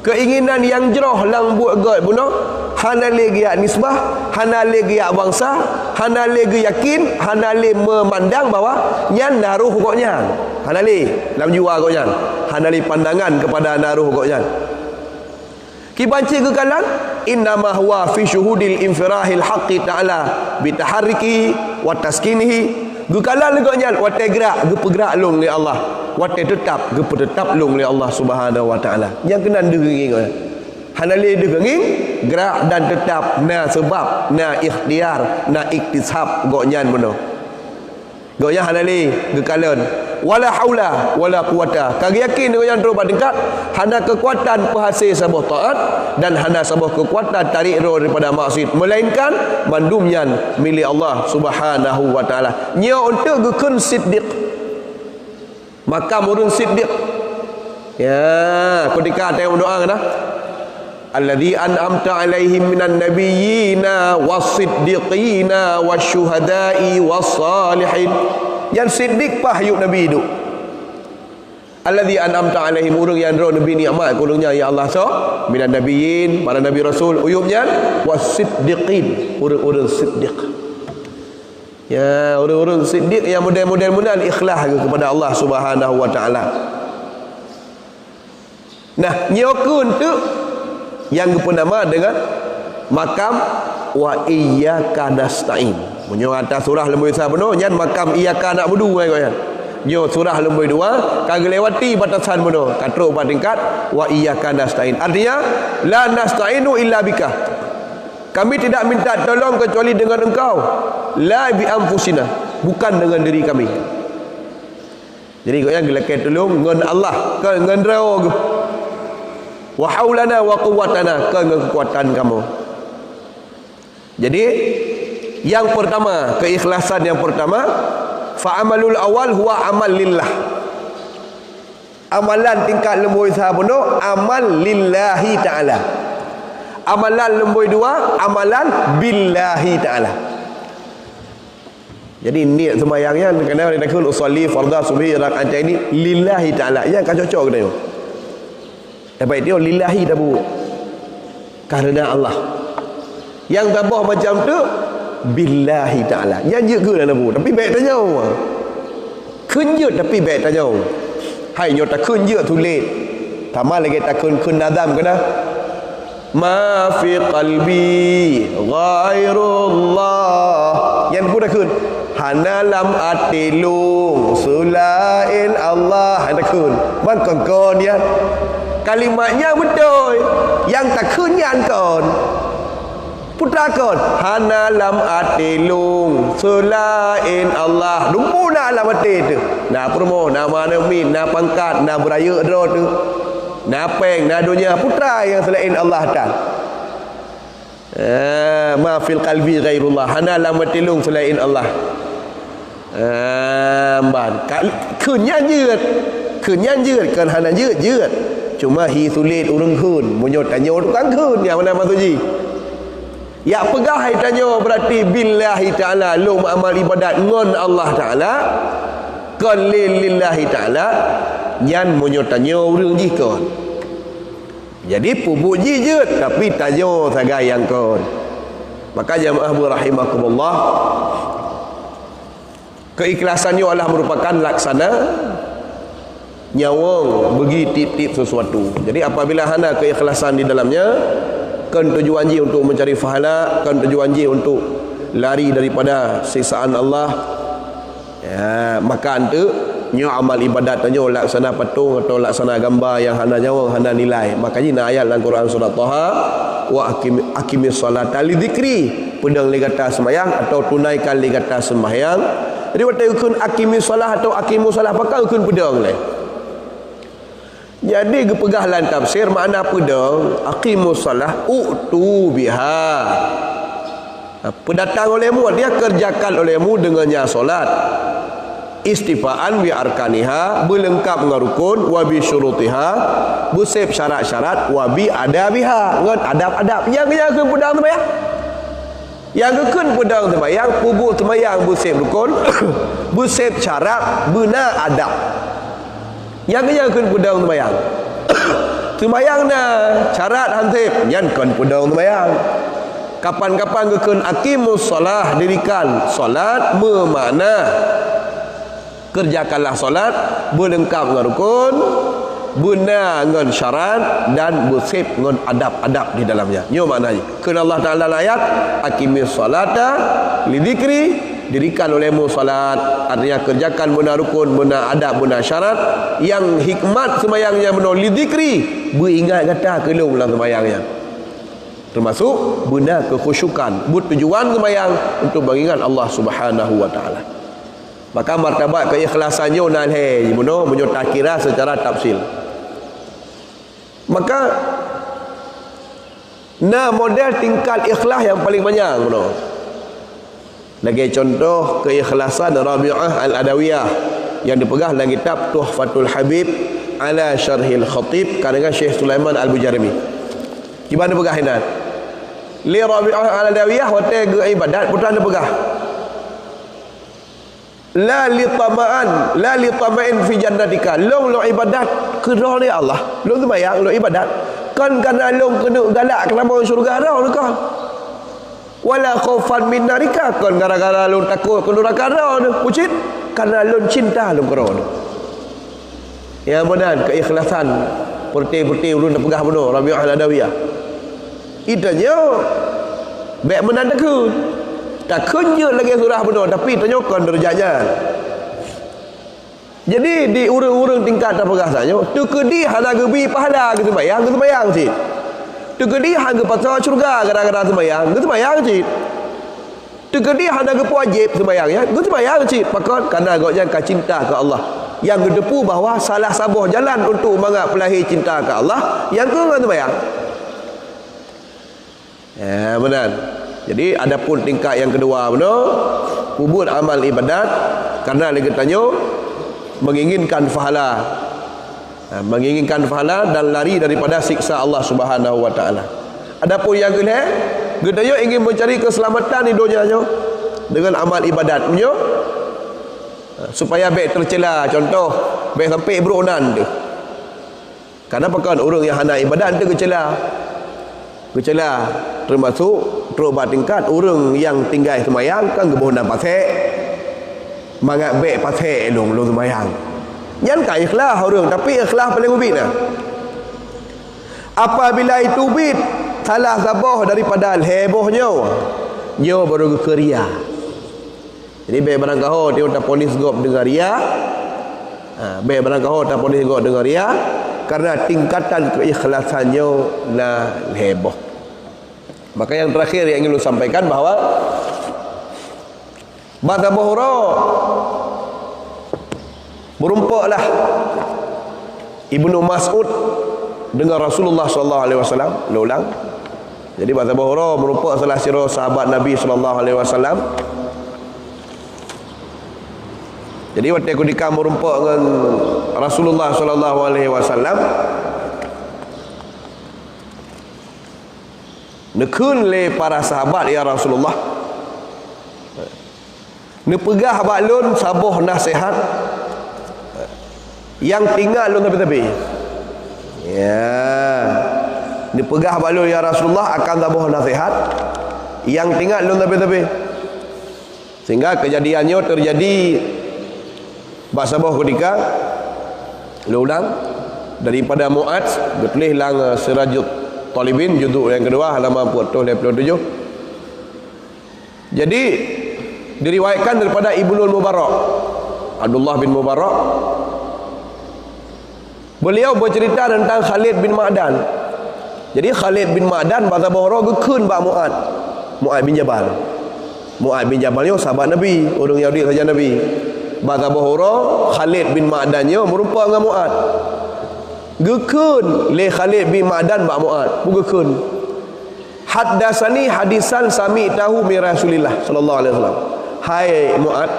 keinginan nyang jroh lam buet gét bunoe, hana lé geujak nisbah, hana lé geujak bansa, hana lé geuyakin, hana lé meumandang bahwa nyan na roh gobnyan. Hana lé lam jiwa gobnyan. Hana lé pandangan keupada na roh gobnyan. Kiban cit geukalon, innama huwa fi syuhudil infirahil haqqi ta'ala bitaharrikihi wa taskinihi. Geukalon lé gobnyan watée geurak, geupeugrak lôn lé Allah, watée teutab, geupeuteutab lôn lé Allah Subhanahu wa Ta'ala. Nyang keunan deuh geungieng gobnyan. Hana lé deuh geungieng, geurak dan teutab na seubab, na ikhtiar, na iktisab gobnyan bunoe. Gobnyan hana lé geukalon. Wala haula wala quwwata. Ka geuyakin gobnyan trok bak tingkat, hana keukuatan peuhase saboh taát dan hana saboh keukuatan tarék droe daripada maksiat, melainkan mandum nyan milék Allah Subhanahu wa Ta'ala. Nyoe untuk geukheun siddiq. Makam ureuëng siddiq. Ya, ketika ada yang berdoa kata, "Alladzi an'amta 'alaihim minan nabiyyina was-siddiqina wasyuhada'i was-salihin." Nyang siddiq paih yub Nabi duek. "Alladzi an'amta 'alaihim," ureuëng nyang droe Nabi nikmat keu ureuëng nyan, ya Allah, soe? "Minan nabiyyin," para nabi rasul, uyub nyan, "was-siddiqin," ureuëng-ureuëng siddiq. Ya, ureuëng-ureuëng siddiq nyang model-model meunan ikhlas geuh keupada Allah Subhanahu wa Ta'ala. Nah, nyoe keuh teuk nyang geupeunama deungon makam wa iyyaka nasta'in. Meunyoe ata surah lumbôi sa bunoe, nyan makam iyyaka na'budu, hai gobnyan. Nyoe surah lumbôi dua, ka geulewati batasan bunoe, ka trok bak tingkat wa iyyaka nasta'in. Artinya, la nasta'inu illa bika. Kami tidak minta tolong kecuali dengan Engkau. La bi anfusina, bukan dengan diri kami. Jadi, gobnyan geulakée tulông ngon Allah, kon ngon droe geuh. Wa haulana wa quwwatana, kon ngon keukuatan kamoe. Jadi, yang pertama, keikhlasan yang pertama, fa amalul awal huwa amal lillah. Amalan tingkat lumbôi sa bunoe, amal lillahi ta'ala. Amalan lumbôi dua, amalan billahi ta'ala. Jadi, niet seumayang nyan, kadang-kadang takheun usolli fardha subhi rak'ataini lillahi ta'ala. Nyan ka cocok geutanyoe. Tapi dia lillahi tabu. Karena Allah. Nyang saboh macam tu, billahi ta'ala. Nyan jeuet keu na bu. Tapi bèk tanyoe. Kheun jeuet tapi bèk tanyoe. Hai nyoe takheun jeuet sulet. Sama lagèe takheun kheun nazam keunan. Ma fi qalbi ghairullah. Nyan pun takheun. Hana lam até lôn seulaén Allah. Nyan takheun. Man kon-kon nyan. Kalimat nyan beutôi. Nyang takheun nyan kon. Putra kon, hana lam até lôn seulaén Allah. Dumpeue na lam até teuh. Na peurumoh, na ma, na mit, na pangkat, na beurayeuk droe teuh. Na péng, na donya, putra nyang seulaén Allah tan. Eh, ma fil qalbi ghairullah. Hana lam até lôn seulaén Allah. Eh, ban. Ka, kheun nyan jeuet. Kheun nyan jeuet, kon hana jeuet, jeuet. Cuma hi sulet ureuëng kheun, meunyoe tanyoe tukang kheun, nyang mana maksud jih? Yak peugah hai tanyoe berarti billahi ta'ala, lôn amal ibadat ngon Allah Ta'ala, kon lil-, lillahi ta'ala, nyan meunyoe tanyoe ureuëng jih kon. Jadi peubuet jih jeuet, tapi tanyoe sagai nyang kon. Maka jamaah bu rahimakumullah, keikhlasan nyoe adalah merupakan laksana nyawöng bagi tiep-tiep sesuatu. Jadi apabila hana keikhlasan di dalamnya, kon tujuan jih untuk mencari pahala, kon tujuan jih untuk lari daripada siksaan Allah, ya, maka anteuk nyoe amal ibadat tanyoe laksana patong atau laksana gamba nyang hana nyawöng, hana nilai. Maka jih na ayat lam Quran surat Taha, "Wa aqim-, aqimis sholata li dzikri." Peudong lé gata seumayang atau tunaikan lé gata seumayang. Jadi watée geukheun aqimis shalah atau aqimus shalah, pakon geukheun peudong lé? Jadi geupeugah lam tafsir makna peudong, aqimus shalah u'tu biha. Peudatang olehmu, artinya kerjakan olehmu dengannya salat. Istifaan bi arkaniha, beuleungkap ngon rukun, wa bi syurutiha, beuseb syarat-syarat, wa bi adabiha, ngon adab-adab. Nyang, nyang geukheun peudong seumayang. Nyang geukheun peudong seumayang, peubuet seumayang beuseb rukun, beuseb syarat, beuna adab. Nyang, nyang geukheun peudong seumayang. Seumayang na syarat han seb, nyan kon peudong seumayang. Kapan-kapan geukheun aqimus shalah, dirikan salat, meumakna kerjakanlah salat, beuleungkap ngon rukun, beuna ngon syarat, dan beuseb ngon adab-adab di dalamnya. Nyoe makna jih. Kheun Allah Taala lam ayat, "Aqimis sholata li dzikri," dirikan olehmu salat, artinya kerjakan beuna rukun, beuna adab, beuna syarat, nyang hikmat seumayang nyan bunoe li dzikri, beuingat gata keu lôn lam seumayang nyan. Termasuk beuna keukhusyukan, buet tujuan seumayang untuk mengingat Allah Subhanahu wa Taala. Maka martabat keikhlasan nyoe na lhée bunoe meunyoe takira secara tafsil. Maka na model tingkat ikhlas nyang paling manyang bunoe. Lagée contoh keikhlasan Rabi'ah Al-Adawiyah nyang dipeugah lam kitab Tuhfatul Habib ala Syarhil Khatib karangan Syekh Sulaiman Al-Bujarmi. Kiban dipeugah inan. Lé Rabi'ah Al-Adawiyah watée geuibadat, peue teuma dipeugah? La li tama'an, la li tama'in fi jannatika. Lôn, lôn ibadat keudroe lé Allah. Lôn seumayang, lôn ibadat. Kon kareuna lôn keuneuk galak keutamong syeuruga droe kon. Wala khaufan min narika, kon gara-gara lôn takot keu nuraka droe. Peue cit? Kareuna lôn cinta lôn keu droe. Ya meunan keikhlasan. Peureute-peureute ulôn tapeugah bunoe, Rabi'ah Al-Adawiyah. Itanyoe bék meunan takheun. Takheun jeuet lagée surah bunoe, tapi tanyoe kon deurajat nyan. Jadi di ureuëng-ureuëng tingkat tapeugah tanyoe, teukeudi hana geubri pahala geuseumayang, geuseumayang cit. Teukeudi hana geupasoe syeuruga gara-gara seumayang, geuseumayang cit. Teukeudi hana geupeuwajéb seumayang nyan, geuseumayang cit. Pakon? Kareuna gobnyan ka cinta keu Allah. Nyang geuteupeue bahwa salah saboh jalan untuk mangat peulahé cinta keu Allah, nyang keu ngon seumayang. Ya, meunan. Jadi, adapun tingkat nyang keudua bunoe, peubuet amal ibadat kareuna lé geutanyoe menginginkan pahala. Ha, menginginkan pahala dan lari daripada siksa Allah Subhanahu wa Taala. Adapun nyang keulhée, geutanyoe ingin mencari keselamatan di donya nyoe dengan amal ibadat. Meunyoe, ha, supaya bék teucela, contoh, bék sampai brok nan teuh. Kareuna pakon ureuëng nyang hana ibadat teuh geucela. Geucela, teumasok trok bak tingkat ureuëng nyang tinggai seumayang kan geuboh nan pasék. Mangat bék pasék lôn, lôn seumayang. Nyan ka ikhlas ureuëng, tapi ikhlas paléng ubit na. Apabila itu ubit salah saboh daripada lhée boh nyoe, nyoe baru geukeu ria. Jadi bék barangkaho teuh taponis gob deungon ria. Ha, bék barangkaho taponis gob deungon ria, karena tingkatan keikhlasan nyoe na lhée boh. Maka yang terakhir yang ingin ulôn sampaikan bahwa bak saboh uroe meurumpoklah Ibnu Mas'ud dengan Rasulullah sallallahu alaihi wasallam, lôn ulang. Jadi bak saboh uroe meurumpok salah sidroe sahabat Nabi sallallahu alaihi wasallam. Jadi watée kutika meurumpok ngon Rasulullah sallallahu alaihi wasallam, neukheun lé para sahabat, "Ya Rasulullah, neupeugah bak lôn saboh naseuhat nyang teuingat lôn sabe-sabe." Ya. "Neupeugah bak lôn, ya Rasulullah, akan saboh naseuhat nyang teuingat lôn sabe-sabe." Sehingga keujadian nyoe teujadi bak saboh keutika, lôn ulang, daripada Mu'adz, geutuléh lam, eh, Sirajut Thalibin, juzuk nyang keudua, halaman empat ratus lima puluh tujuh. Jadi, diriwayatkan daripada Ibnul Mubarak, Abdullah bin Mubarak, beliau bercerita tentang Khalid bin Ma'dan. Jadi, Khalid bin Ma'dan bak saboh uroe geukheun bak Mu'adz, Mu'adz bin Jabal. Mu'adz bin Jabal nyoe sahabat Nabi, ureuëng Yahudi sahaja Nabi. Bak saboh uroe, Khalid bin Ma'dan nyoe meurumpok ngon Mu'adz. Geukheun lé Khalid bin Ma'dan bak Mu'adz, peue geukheun? "Haddatsani hadisan sami'tahu min Rasulillah sallallahu alaihi wasallam." "Hai Mu'adz,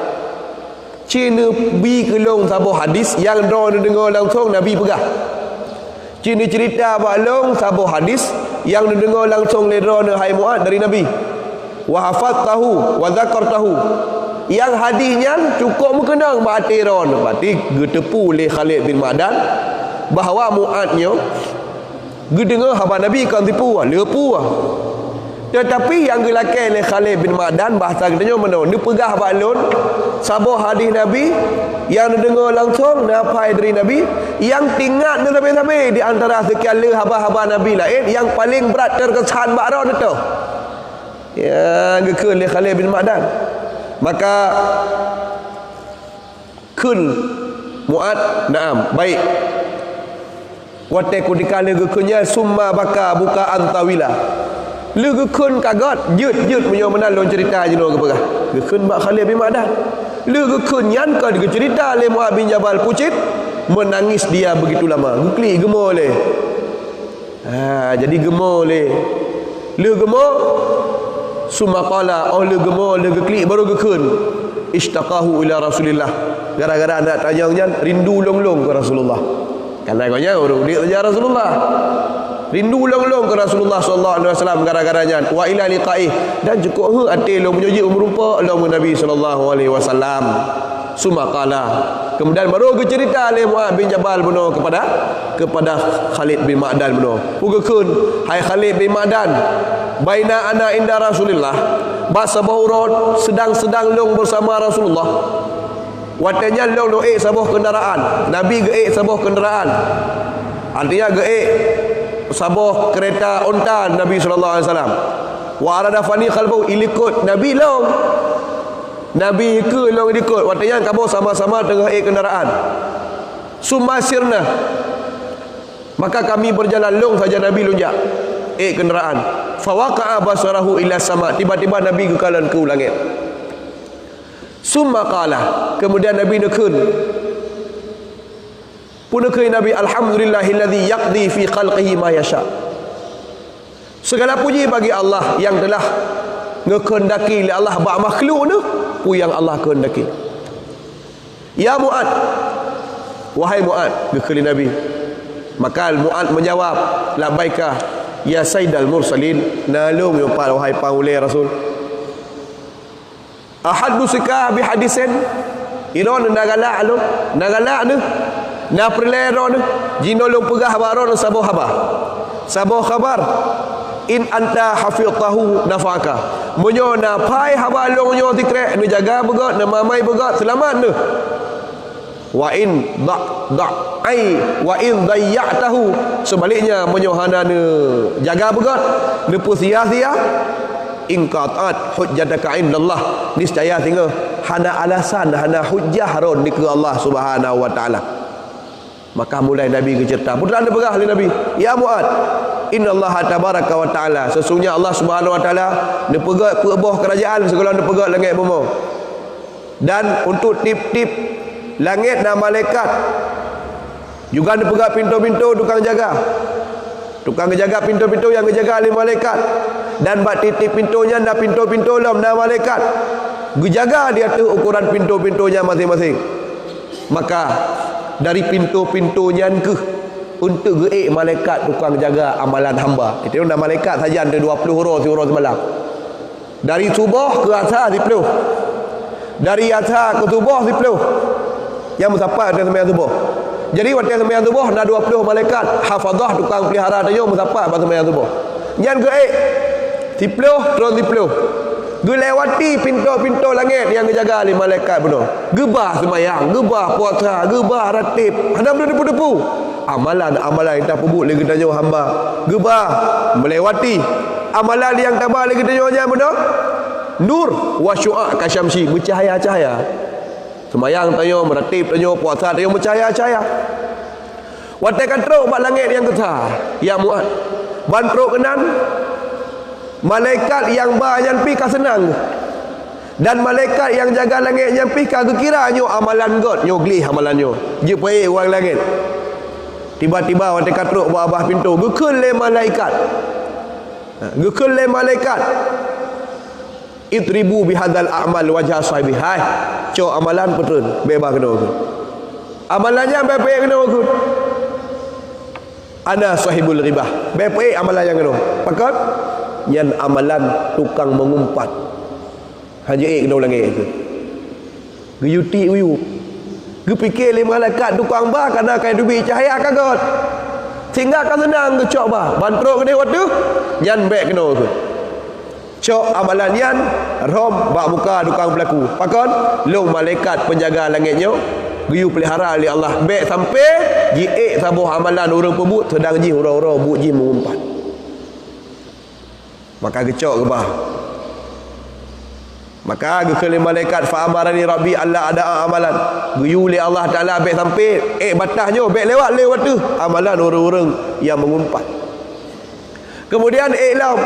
ci neubi keu lôn saboh hadis nyang droeneuh neudeungoe langsong Nabi peugah. Ci neuceurita bak lôn saboh hadis nyang neudeungoe langsong lé droeneuh, hai Mu'adz, dari Nabi. Wa hafaztahu wa dzakartahu." Nyang hadis nyan cukôp meukeunong bak até droeneuh. Berarti geuteupeue lé Khalid bin Ma'dan bahwa Mu'adz nyoe geudeungoe haba Nabi kon tipu, le peue. Teutapi nyang geulakée lé Khalid bin Ma'dan, bahasa geutanyoe meunoe, neupeugah bak lôn saboh hadis Nabi nyang neudeungoe langsong, neuhafai dari Nabi, nyang teuingat neusabe-sabe di antara seukian le haba-haba Nabi laén, nyang paleng brat teukeusan bak droeneuh toh. Ya, geukheun lé Khalid bin Ma'dan. Maka kheun Mu'adz, "Na'am, baik." Watée keutika lheueh geukheun nyan, summa baka buka'an tawila. Lheueh geukheun ka göt, jeuet-jeuet meunyoe meunan lôn ceurita jinoe geupeugah. Geukheun bak Khalid bin Ma'dan. Lheueh geukheun nyan ka geuceurita lé Mu'adz bin Jabal peue cit, menangis dia begitu lama. Geuklik geumo lé. Ha, jadi geumo lé. Lheueh geumo, summa qala, óh lheueh geumo, lheueh geuklik, baru geukheun, "Ishtaqahu ila Rasulillah." Gara-gara aneuk tanyong nyan, rindu lôn-lôn keu Rasulullah. Karena gobnyan ureuëng udeb saja Rasulullah. Rindu lôn-lôn keu Rasulullah sallallahu alaihi wasallam gara-gara nyan. Wa ila liqaih, dan cukôp heuet até lôn meunyoe jeuet meurumpok lom ngon Nabi sallallahu alaihi wasallam. Summa qala. Kemudian baru geuceurita lé Mu'adz bin Jabal bunoe kepada, kepada Khalid bin Ma'dan bunoe. Peue geukheun, "Hai Khalid bin Ma'dan, baina ana inda Rasulillah, bak saboh uroe seudang-seudang lôn beusama Rasulullah." Watée nyan lôn, lôn ék saboh keundaraan. Nabi geuék saboh keundaraan. Artinya geuék saboh keureta unta Nabi sallallahu alaihi wasallam. Wa aradafani khalfahu, ilikot Nabi lôn. Nabi keu lôn likot, watée nyan kamoe sama-sama teungoh ék keundaraan. Summa sirna, maka kami berjalan, lôn saja Nabi lôn jak ék keundaraan. Fawaqa'a basarahu ila sama, tiba-tiba Nabi geukalon keu langét. Summa qala, kemudian Nabi neukheun. Peue neukheun Nabi, "Alhamdulillahilladzi yaqdi fi khalqihi ma yasha." Segala puji bagi Allah yang telah geukeundaki lé Allah bak makhluk neuh peue nyang Allah keundaki. "Ya Mu'ad, wahai Mu'ad," geukheun lé Nabi. Maka Mu'ad meujawab, "Labbaika ya sayyidal mursalin," na lôn nyoe pat wahai panghulée Rasul. "Ahaddutsuka bihadisin," droeneuh na galak lôn, na galak neuh, na peureulée droeneuh, jinoe lôn peugah bak droeneuh saboh haba, saboh khabar. "In anta hafiztahu nafa'aka." Meunyoe na pai haba lôn nyoe sikrek, neujaga beugét, neumamai beugét, seulamat neuh. "Wa in da-, da-, ai, wa in dayya'tahu," seubaliknya, meunyoe hana neujaga beugét, neupeusia-sia, "inqata'at hujjataka indallah," niscaya singoh hana alasan, hana hujjah droeneuh dikeue Allah Subhanahu wa Ta'ala. Maka mulai Nabi geuceurita. Peue teuma neupeugah lé Nabi, "Ya Mu'ad, innallaha tabaraka wa ta'ala," sesungguhnya Allah Subhanahu wa Ta'ala neupeugét peuet boh keurajeuen sigohlom neupeugét langét bumoe. Dan untuk tiep-tiep langét na malaikat. Juga neupeugét pintoe-pintoe tukang jaga. Tukang geujaga pintoe-pintoe nyang geujaga lé malaikat. Dan bak tiep-tiep pintoe nyan na pintoe-pintoe lom na malaikat. Geujaga di ateueh ukoran pintoe-pintoe nyan maséng-maséng. Maka, dari pintoe-pintoe nyan kheueh untuk geuék malaikat tukang jaga amalan hamba. Itu na malaikat sajan tu dua ploh uroe siuroe simalam. Dari suboh keu asa siploh. Dari asa keu suboh siploh. Nyang meusapat watée seumayang suboh. Jadi watée seumayang suboh na dua ploh malaikat hafazah tukang peulihara tanyoe meusapat bak seumayang suboh. Nyan geuék siploh tron siploh. Geulewati pintoe-pintoe langét nyang geujaga lé malaikat bunoe. Geubah seumayang, geubah puasa, geubah ratib. Hana meuteupeue-teupeue. Amalan-amalan nyang tapeubuet lé geutanyoe hamba geubah meulewati. Amalan nyang taba lé geutanyoe nyan bunoe nur wa syu'a kasyamsi, meucahya-cahya. Seumayang tanyoe, meuratib tanyoe, puasa tanyoe meucahya-cahya. Watée ka trok bak langét nyang keusa, ya Mu'ad, ban trok keunan, malaikat nyang ba nyan pih ka seunang. Dan malaikat nyang jaga langét nyan pih ka geukira nyoe amalan gét, nyoe gleh amalan nyoe. Jeuet peuék ureuëng langét. Tiba-tiba watée ka trok bak babah pintoe, geukheun lé malaikat. Ha, geukheun lé malaikat. "Idribu bihadzal a'mal wajha sahibi." Hai, cok amalan peutreun, bék ba keunoe keuh. Amalan nyan bék peuék keunoe keuh. "Ana sahibul ghibah." Bék peuék amalan nyang keunoe. Pakon? Nyan amalan tukang meungumpat. Hana ék keunoe langét keuh. Geuyue tiek-uyueb. Geupike lé malaikat tukang ba kana ka teubiet cahya ka göt. Sehingga ka seunang geucok ba. Ban trok keudeh watée nyan bék keunoe keuh. Cok amalan nyan rhom bak muka tukang peulaku. Pakon? Lôn malaikat penjaga langét nyoe geuyue peulihara lé Allah. Bék sampai jiék saboh amalan ureuëng peubuet seudang jih uroe-uroe buet jih meungumpat. Maka geucok geuba. Maka geukheun lé malaikat, "Fa amarani Rabbi alla ada'a amalan." Geuyue lé Allah Taala bék sampai ék bataih nyoe, bék lewat lé watée amalan ureuëng-ureuëng nyang meungumpat. Kemudian ék lom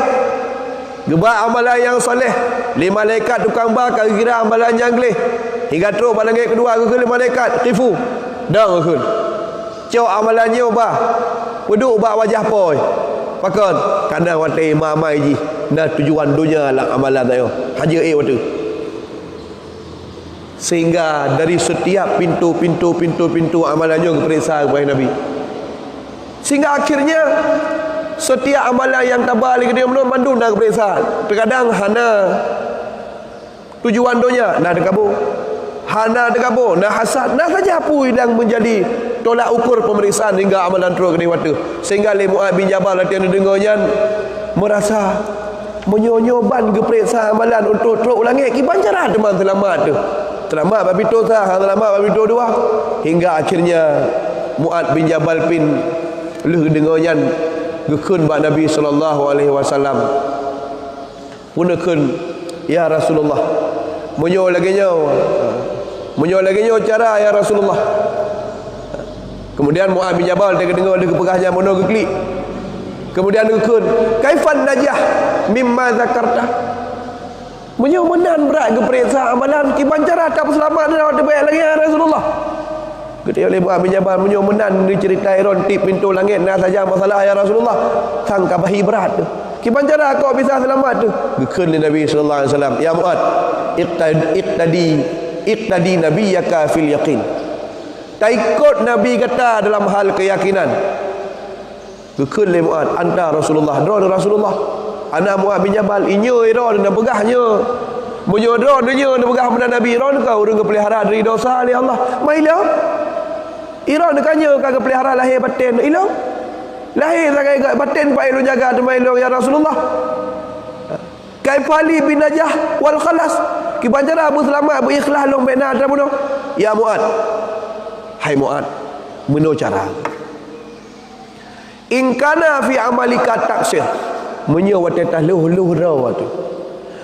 geuba amalan nyang saleh lé malaikat tukang ba ka geukira amalan nyang gleh. Hingga trok bak langét keudua geukheun lé malaikat, "Qifu." Dong geukheun. Cok amalan nyoe ba, peuduek bak wajah po. Pakon? Kana watée ma-amai jih na tujuan donya lam amalan tanyoe. Hana ék watée. Sehingga dari setiap pintu-pintu, pintu-pintu amalan nyoe geupeuriksa kepada Nabi. Sehingga akhirnya setiap amalan nyang taba lé geutanyoe mandum na geupeuriksa. Terkadang hana tujuan donya, na teukabô. Hana teukabô, na hasad, na saja peue nyang menjadi tolak ukur pemeriksaan hingga amalan trok keudeh watée. Sehingga lé Mu'ad bin Jabal watée neudeungoe nyan meurasa meunyoe-nyoe ban geupeuriksa amalan untuk trok u langét, kiban cara teuma seulamat teuh. Seulamat bak pintoe sa, seulamat bak pintoe dua. Hingga akhirnya Mu'ad bin Jabal pih lheueh deungoe nyan geukheun bak Nabi sallallahu alaihi wasallam. Peuneukheun, "Ya Rasulullah, meunyoe lagée nyoe, meunyoe lagée nyoe cara, ya Rasulullah." Kemudian Mu'ad bin Jabal teuka deungoe lé geupeugah nyan meunoe geuklik. Kemudian geukheun, "Kaifan najah mimma zakarta?" Meunyoe meunan brat geupeuriksa amalan, kiban cara tapeuseulamat dan watée bak lagée nyan, ya Rasulullah? Geutanyong lé Mu'ad bin Jabal, "Meunyoe meunan neuceurita droen tiep pintoe langét na saja masalah, ya Rasulullah, sang ka bahie brat teuh. Kiban cara kok bisa seulamat teuh?" Geukheun lé Nabi sallallahu alaihi wasallam, "Ya Mu'ad, iqtad-, iqtadi, iqtadi nabiyyaka fil yaqin." Taikot Nabi gata dalam hal keuyakinan. Geukheun lé Mu'ad, "Anta Rasulullah, droeneuh Rasulullah." Hana Mu'ad bin Jabal, "Inyoe droeneuh neupeugah nyoe. Meunyoe droeneuh nyoe neupeugah meunan Nabi, droeneuh ka ureuëng geupeulihara dari dosa lé Allah." "Mai lom. Droeneuh ka nyoe ka geupeulihara lahé batén ilong. Lahé sagai gét, batén pat ilong jaga teuma ilong, ya Rasulullah. Kaifali bin najah wal khalas?" Kiban cara beuseulamat, beuikhlas lom bék na tabunoe. "Ya Mu'ad, hai Mu'ad, meunoe cara. In kana fi amalika taksir." Meunyoe watée talhôh-lhôh droe watée,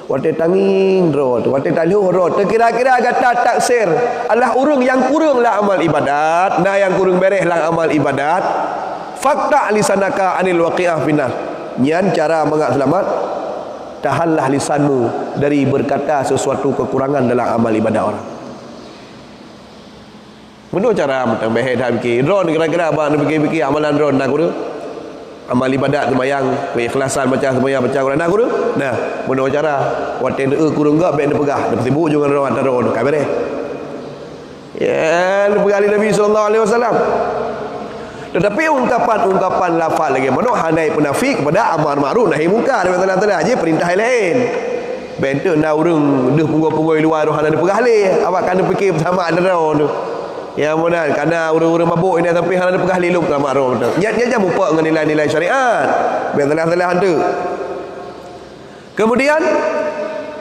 watée tangieng droe watée, watée talhôh droe, teukira-kira gata taksir, adalah ureuëng nyang kureueng lam amal ibadat, na nyang kureueng béréh lam amal ibadat, "Faqta' lisanaka anil waqi'ah finnar." Nyan cara mangat seulamat, tahanlah lisanmu dari berkata sesuatu kekurangan dalam amal ibadat orang. Meunoe cara mantong bék that pike. Droeneuh kira-kira bak neupike-pike amalan droeneuh na kureueng. Amal ibadat seumayang, keuikhlasan baca seumayang, baca Quran na kureueng. Nah, meunoe cara. Watée neueu kureueng gét bék neupeugah, neupeusibuek ju ngon droeneuh, ata droeneuh ka béréh. Ya, neupeugah lé Nabi sallallahu alaihi wasallam. Tetapi ungkapan-ungkapan lafaz lagèe meunoe hana ipeunafik kepada amar ma'ruf nahi mungkar, beutôi-beutôi aja perintah laén. Bentuk na ureueng deuh punggôi-punggôi luwa tu hana neupeugah lé, awak kan neupike beusama ada droe tu. Ya, meunan, kana ureueng-ureueng mabuk ini sampai hana neupeugah lé lom sama droe tu. Nyan, nyan jangan mupak ngon nilai-nilai syariat. Biar salah-salah tu. Kemudian,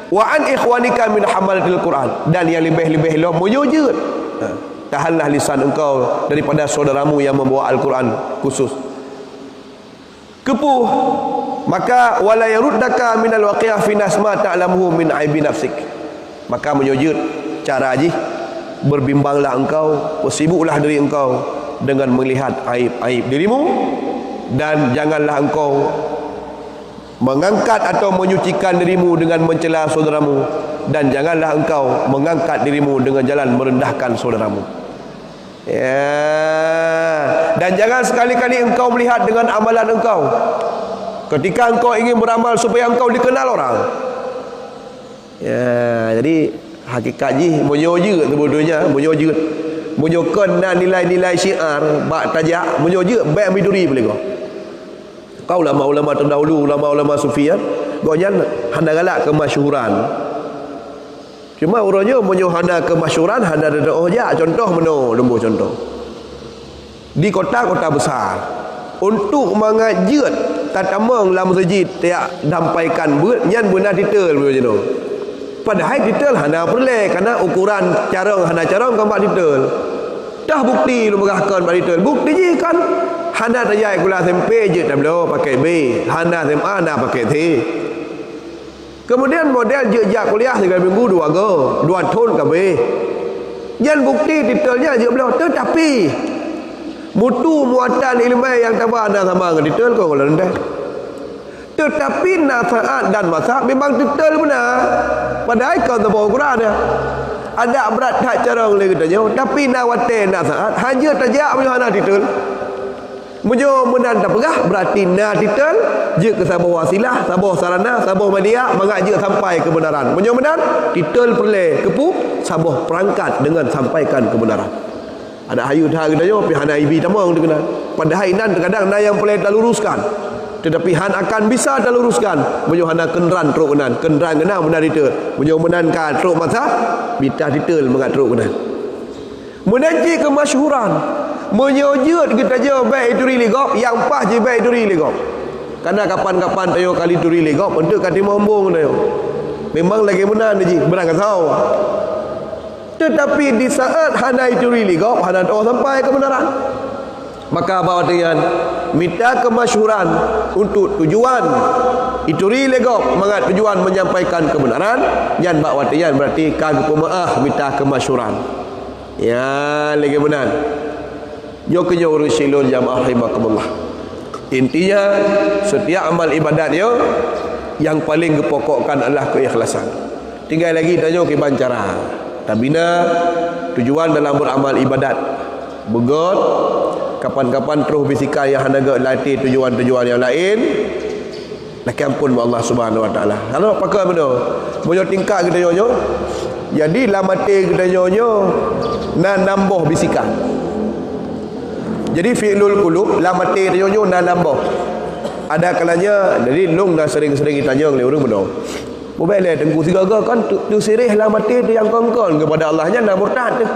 "Wa an ikhwanika min hamalatil Qur'an," dan yang lebih-lebih lom meunyoe jeuet. Ha, tahanlah lisan engkau daripada saudaramu yang membawa Al-Quran khusus. Keupeue? Maka, "Wa la yaruddaka minal waqi'ah fi nas ma ta'lamuhu min aibi nafsik." Maka meunyoe jeuet cara jih, berbimbanglah engkau, bersibuklah diri engkau dengan melihat aib-aib dirimu, dan janganlah engkau mengangkat atau menyucikan dirimu dengan mencela saudaramu, dan janganlah engkau mengangkat dirimu dengan jalan merendahkan saudaramu. Ya, dan jangan sekali-kali engkau melihat dengan amalan engkau ketika engkau ingin beramal supaya engkau dikenal orang. Ya, jadi hakikat jih meunyoe jeuet sebetulnya, meunyoe jeuet. Meunyoe kon na nilai-nilai syiar bak tajak, meunyoe jeuet bèk meuturi peuleugah. Ka ulama-ulama terdahulu, ulama-ulama sufi, ya, gobnyan hana galak keumasyhuran. Cuma uroe nyoe meunyoe hana keumasyhuran, hana teudoh jak. Contoh meunoe, lôn boh contoh. Di kota-kota besar, untuk mangat jeuet tatamong lam meuseujid tajak sampaikan beuet, nyan beuna titel meunyoe jinoe. Padahai titel hana peureulèe, karena ukuran carông hana carông kon bak titel. Toh bukti lôn peugah kon bak titel. Bukti jih kan hana tajak sikula S M P jeuet tabloe paket B, hana S M A na paket C. Kemudian model jeuet jak kuliah tiga minggu dua go, dua thon ka abéh. Nyan bukti titel nyan jeuet bloe. Teutapi, mutu muatan ileumèe nyang taba na sama ngon titel kon gohlom teuntèe. Teutapi na saat dan masa memang titel beuna. Padahai kon saboh ukuran nyan. Adak brat that carông lé geutanyoe, tapi na watèe na saat hana jeuet tajak meunyoe hana titel. Meunyoe meunan tapeugah, berarti na titel jeuet keu saboh wasilah, saboh sarana, saboh media mangat jeuet sampai keubeunaran. Meunyoe meunan, titel peureulèe keupeue? Saboh peurangkat deungon sampaikan keubeunaran. Adak hayeu that geutanyoe pih hana ibi tamong teuh keunan. Padahai inan teukadang na nyang peureulèe taluruskan, teutapi han akan bisa taluruskan meunyoe hana keunran trok keunan. Keunran keunan meunan titel. Meunyoe meunan ka trok masa, mita titel mangat trok keunan. Meunan cit keumasyhuran. Meunyoe jeuet geutanyoe bèk ituri lé gob, nyang paih jih bèk ituri lé gob. Karena kapan-kapan tanyoe ka ituri lé gob, eunteuk ka timoh embong tanyoe. Memang lagèe meunan jih, beurangkasoe. Teutapi di saat hana ituri lé gob, hana teuoh sampai keubeunaran. Maka bak watèe nyan, mita keumasyhuran untuk tujuan ituri lé gob mangat tujuan menyampaikan keubeunaran, nyan bak watèe nyan berarti ka geupeumeu'ah mita keumasyhuran. Ya, lagèe meunan. Nyoe keuh nyoe ureueng syedara lôn jamaah rahimakumullah. Intinya, setiap amal ibadat nyoe yang paling geupokokkan adalah keikhlasan. Tinggai lagi tanyoe kiban cara tabina tujuan dalam beramal ibadat. Beugöt, kapan-kapan troh bisikan nyang hana gèt lam até tujuan-tujuan nyang laén. Lakèe ampôn bak Allah Subhanahu Wa Taala. Lalu pakon meunoe? Meunyoe tingkat geutanyoe nyoe, jadi lam até geutanyoe nyoe na nam boh bisikan. Jadi fi'lul qulub lam até tanyoe nyoe na nam boh. Ada kalanya, jadi lôn na sering-sering jitanyong lé ureueng meunoe. Mubèk lé teungku sigoe-goe kan tu, tu sirih lam até tu nyang kon-kon keupada Allah nyan na murtad teuh.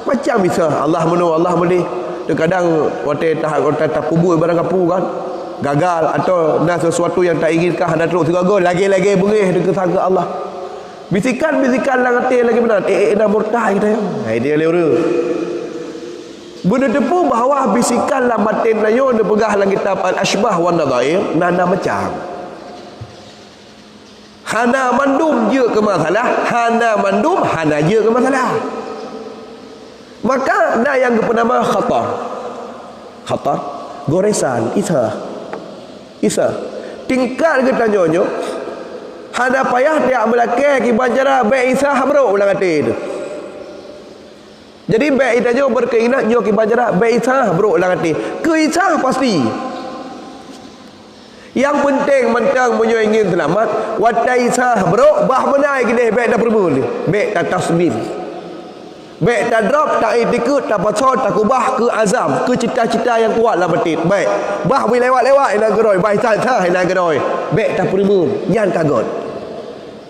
Macam bisa Allah meunoe, Allah meudéh. Teukadang watèe ta-, watèe tapeubuet barang kapeue kan, gagal atau na sesuatu nyang tainginkan hana trok sigoe-goe, lagèe-lagèe beungéh teukeusangka Allah. Bisikan-bisikan lam até lagèe meunan, eh, eh, na murtad geutanyoe. Hai dia lé ureueng. Beuneuteupeu bahwa bisikan lam baten tanyoe neupeugah lam kitab Al-Asybah wan Nadhair na, na macam. Hana mandum jeuet keu masalah, hana mandum hana jeuet keu masalah. Maka na nyang geupeunama khatar. Khatar, goresan, isa. Isa. Tingkat geutanyoe nyoe, hana payah tajak meulakèe kiban cara bèk isa brok lam até teuh. Jadi bèk geutanyoe beukeuingat nyoe kiban cara bèk isa brok lam até. Keu isa pasti. Nyang peunteng mantong meunyoe ingin seulamat, watèe isa brok bah meunan keudéh bèk tapeureumeun, bèk tatasbih. Bèk tadrop, taiktikeuet, tapasoe, takubah keu azam, keu cita-cita nyang kuat lam até. Bèk. Bah bri lewat-lewat inan keudroe, bah that-that inan keudroe. Bèk tapeurumeuen, nyan ka gèt.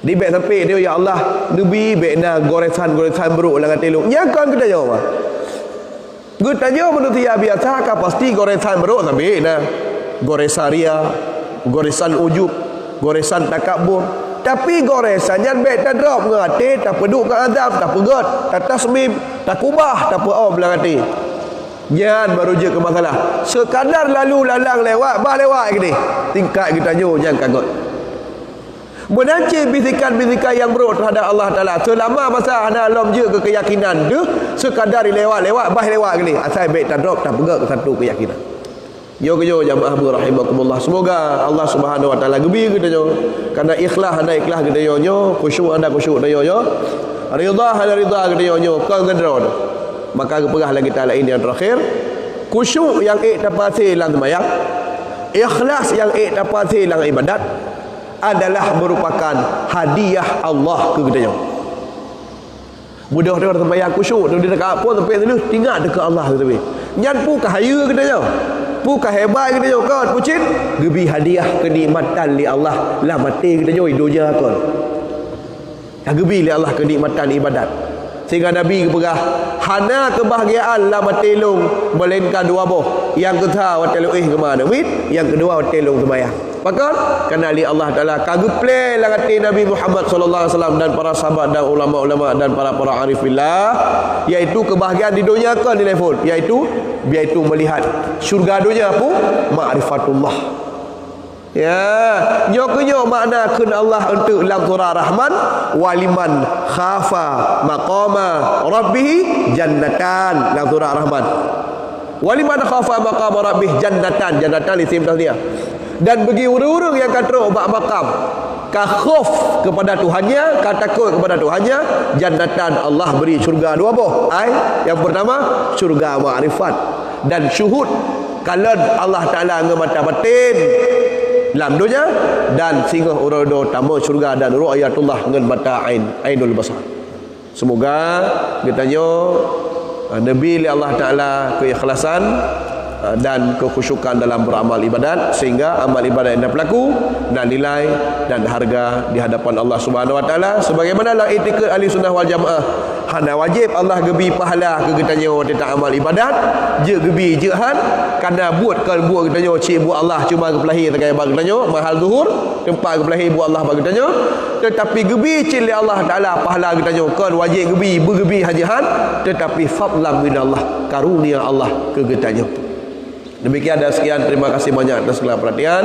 Di bèk sampoe dia, "Ya Allah, neubi bèk na goresan-goresan brôk lam até lôn." Nyan kon geutanyoe, bah. Geutanyoe manusia biasa ka pasti goresan brôk sabe na. Goresan ria, goresan ujub, goresan takabur. Tapi goresan nyan bèk tadrop ngon até, tapeuduek keu azam, tapeugèt, tatasmim, takubah, tapeuom lam até. Nyan baru jeuet keu masalah. Seukadar lalu lalang lewat, bah lewat keudéh. Tingkat geutanyoe nyan ka gèt. Meunan cit bisikan-bisikan nyang brôk teuhadap Allah Taala, seulama masa hana lom jeuet keu keuyakinan deuh, seukadar lewat-lewat, bah lewat keudéh, asai bèk tadrop tapeugèt keu satu keuyakinan. Nyoe keuh nyoe jamaah bu rahimakumullah. Semoga Allah Subhanahu wa Taala geubi geutanyoe. Karena ikhlas hana ikhlas geutanyoe nyoe, khusyuk hana khusyuk geutanyoe nyoe, ridha hana ridha geutanyoe nyoe, kon ngon droe. Maka geupeugah lé kitab laén nyang terakhir, khusyuk nyang ék tapasé lam seumayang, ikhlas nyang ék tapasé lam ibadat, adalah merupakan hadiah Allah keu geutanyoe. Beudôh teuh seumayang khusyuk, teuh di rakaat phôn sampoe teuh, teuingat teuh keu Allah teuh. Nyan peue keu hayeue geutanyoe, peue keu hebat geutanyoe, kon peue cit geubi hadiah keunikmatan lé Allah lam até geutanyoe di donya kon. Ka geubi lé Allah keunikmatan ibadat. Sehingga Nabi geupeugah, "Hana keubahgiaan lam até lôn, meulainkan dua boh. Nyang keusa watèe lôn éh keu ma aneuk miet, nyang keudua watèe lôn seumayang." Pakon? Karena lé Allah Taala ka geuplè lam até Nabi Muhammad sallallahu alaihi wasallam dan para sahabat dan ulama-ulama dan para-para arif billah, yaitu keubahgiaan di donya kon di level, yaitu, yaitu melihat syurga donya peue? Ma'rifatullah. Ya, nyoe keuh nyoe makna kheun Allah eunteuk lam surah Rahman, "Waliman khafa maqama rabbih jannatan," lam surah Rahman. "Waliman khafa maqama rabbih jannatan," jannatan isim tasniah. Dan bagi ureueng-ureueng nyang ka trok bak makam, ka khauf kepada Tuhannya, ka takot kepada Tuhannya, jannatan, Allah beri syurga dua boh. Ai, yang pertama, syurga makrifat dan syuhud. Kalon Allah Taala ngon mata batin lam donya, dan singoh uroe dudoe tamong syurga dan ru'yatullah ngon mata ain, ainul basar. Semoga geutanyoe, ah, neubi lé Allah Taala keikhlasan, ah, dan kekhusyukan dalam beramal ibadat, sehingga amal ibadat nyang tapeulaku na nilai dan harga di hadapan Allah Subhanahu Wa Taala, sebagaimana lam iktikad Ahli Sunnah wal Jamaah. Hana wajéb Allah geubi pahala keu geutanyoe watée ta amal ibadat, jeuet geubi jeuet han, kana buet kon buet geutanyoe cit buet Allah, cuma geupeulahé sagai bak geutanyoe, mahal zuhur, teumpat geupeulahé buet Allah bak geutanyoe, teutapi geubi cit lé Allah Taala pahala geutanyoe, kon wajéb geubi, beugeubi hana han, teutapi fadlan minallah, karunia Allah keu geutanyoe. Demikian dan sekian, terima kasih banyak atas segala perhatian.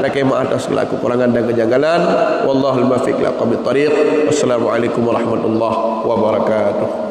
Lakée maaf atas segala kekurangan dan kejanggalan. Wallahul muwaffiq ila aqwamit thariq. Wassalamualaikum warahmatullahi wabarakatuh.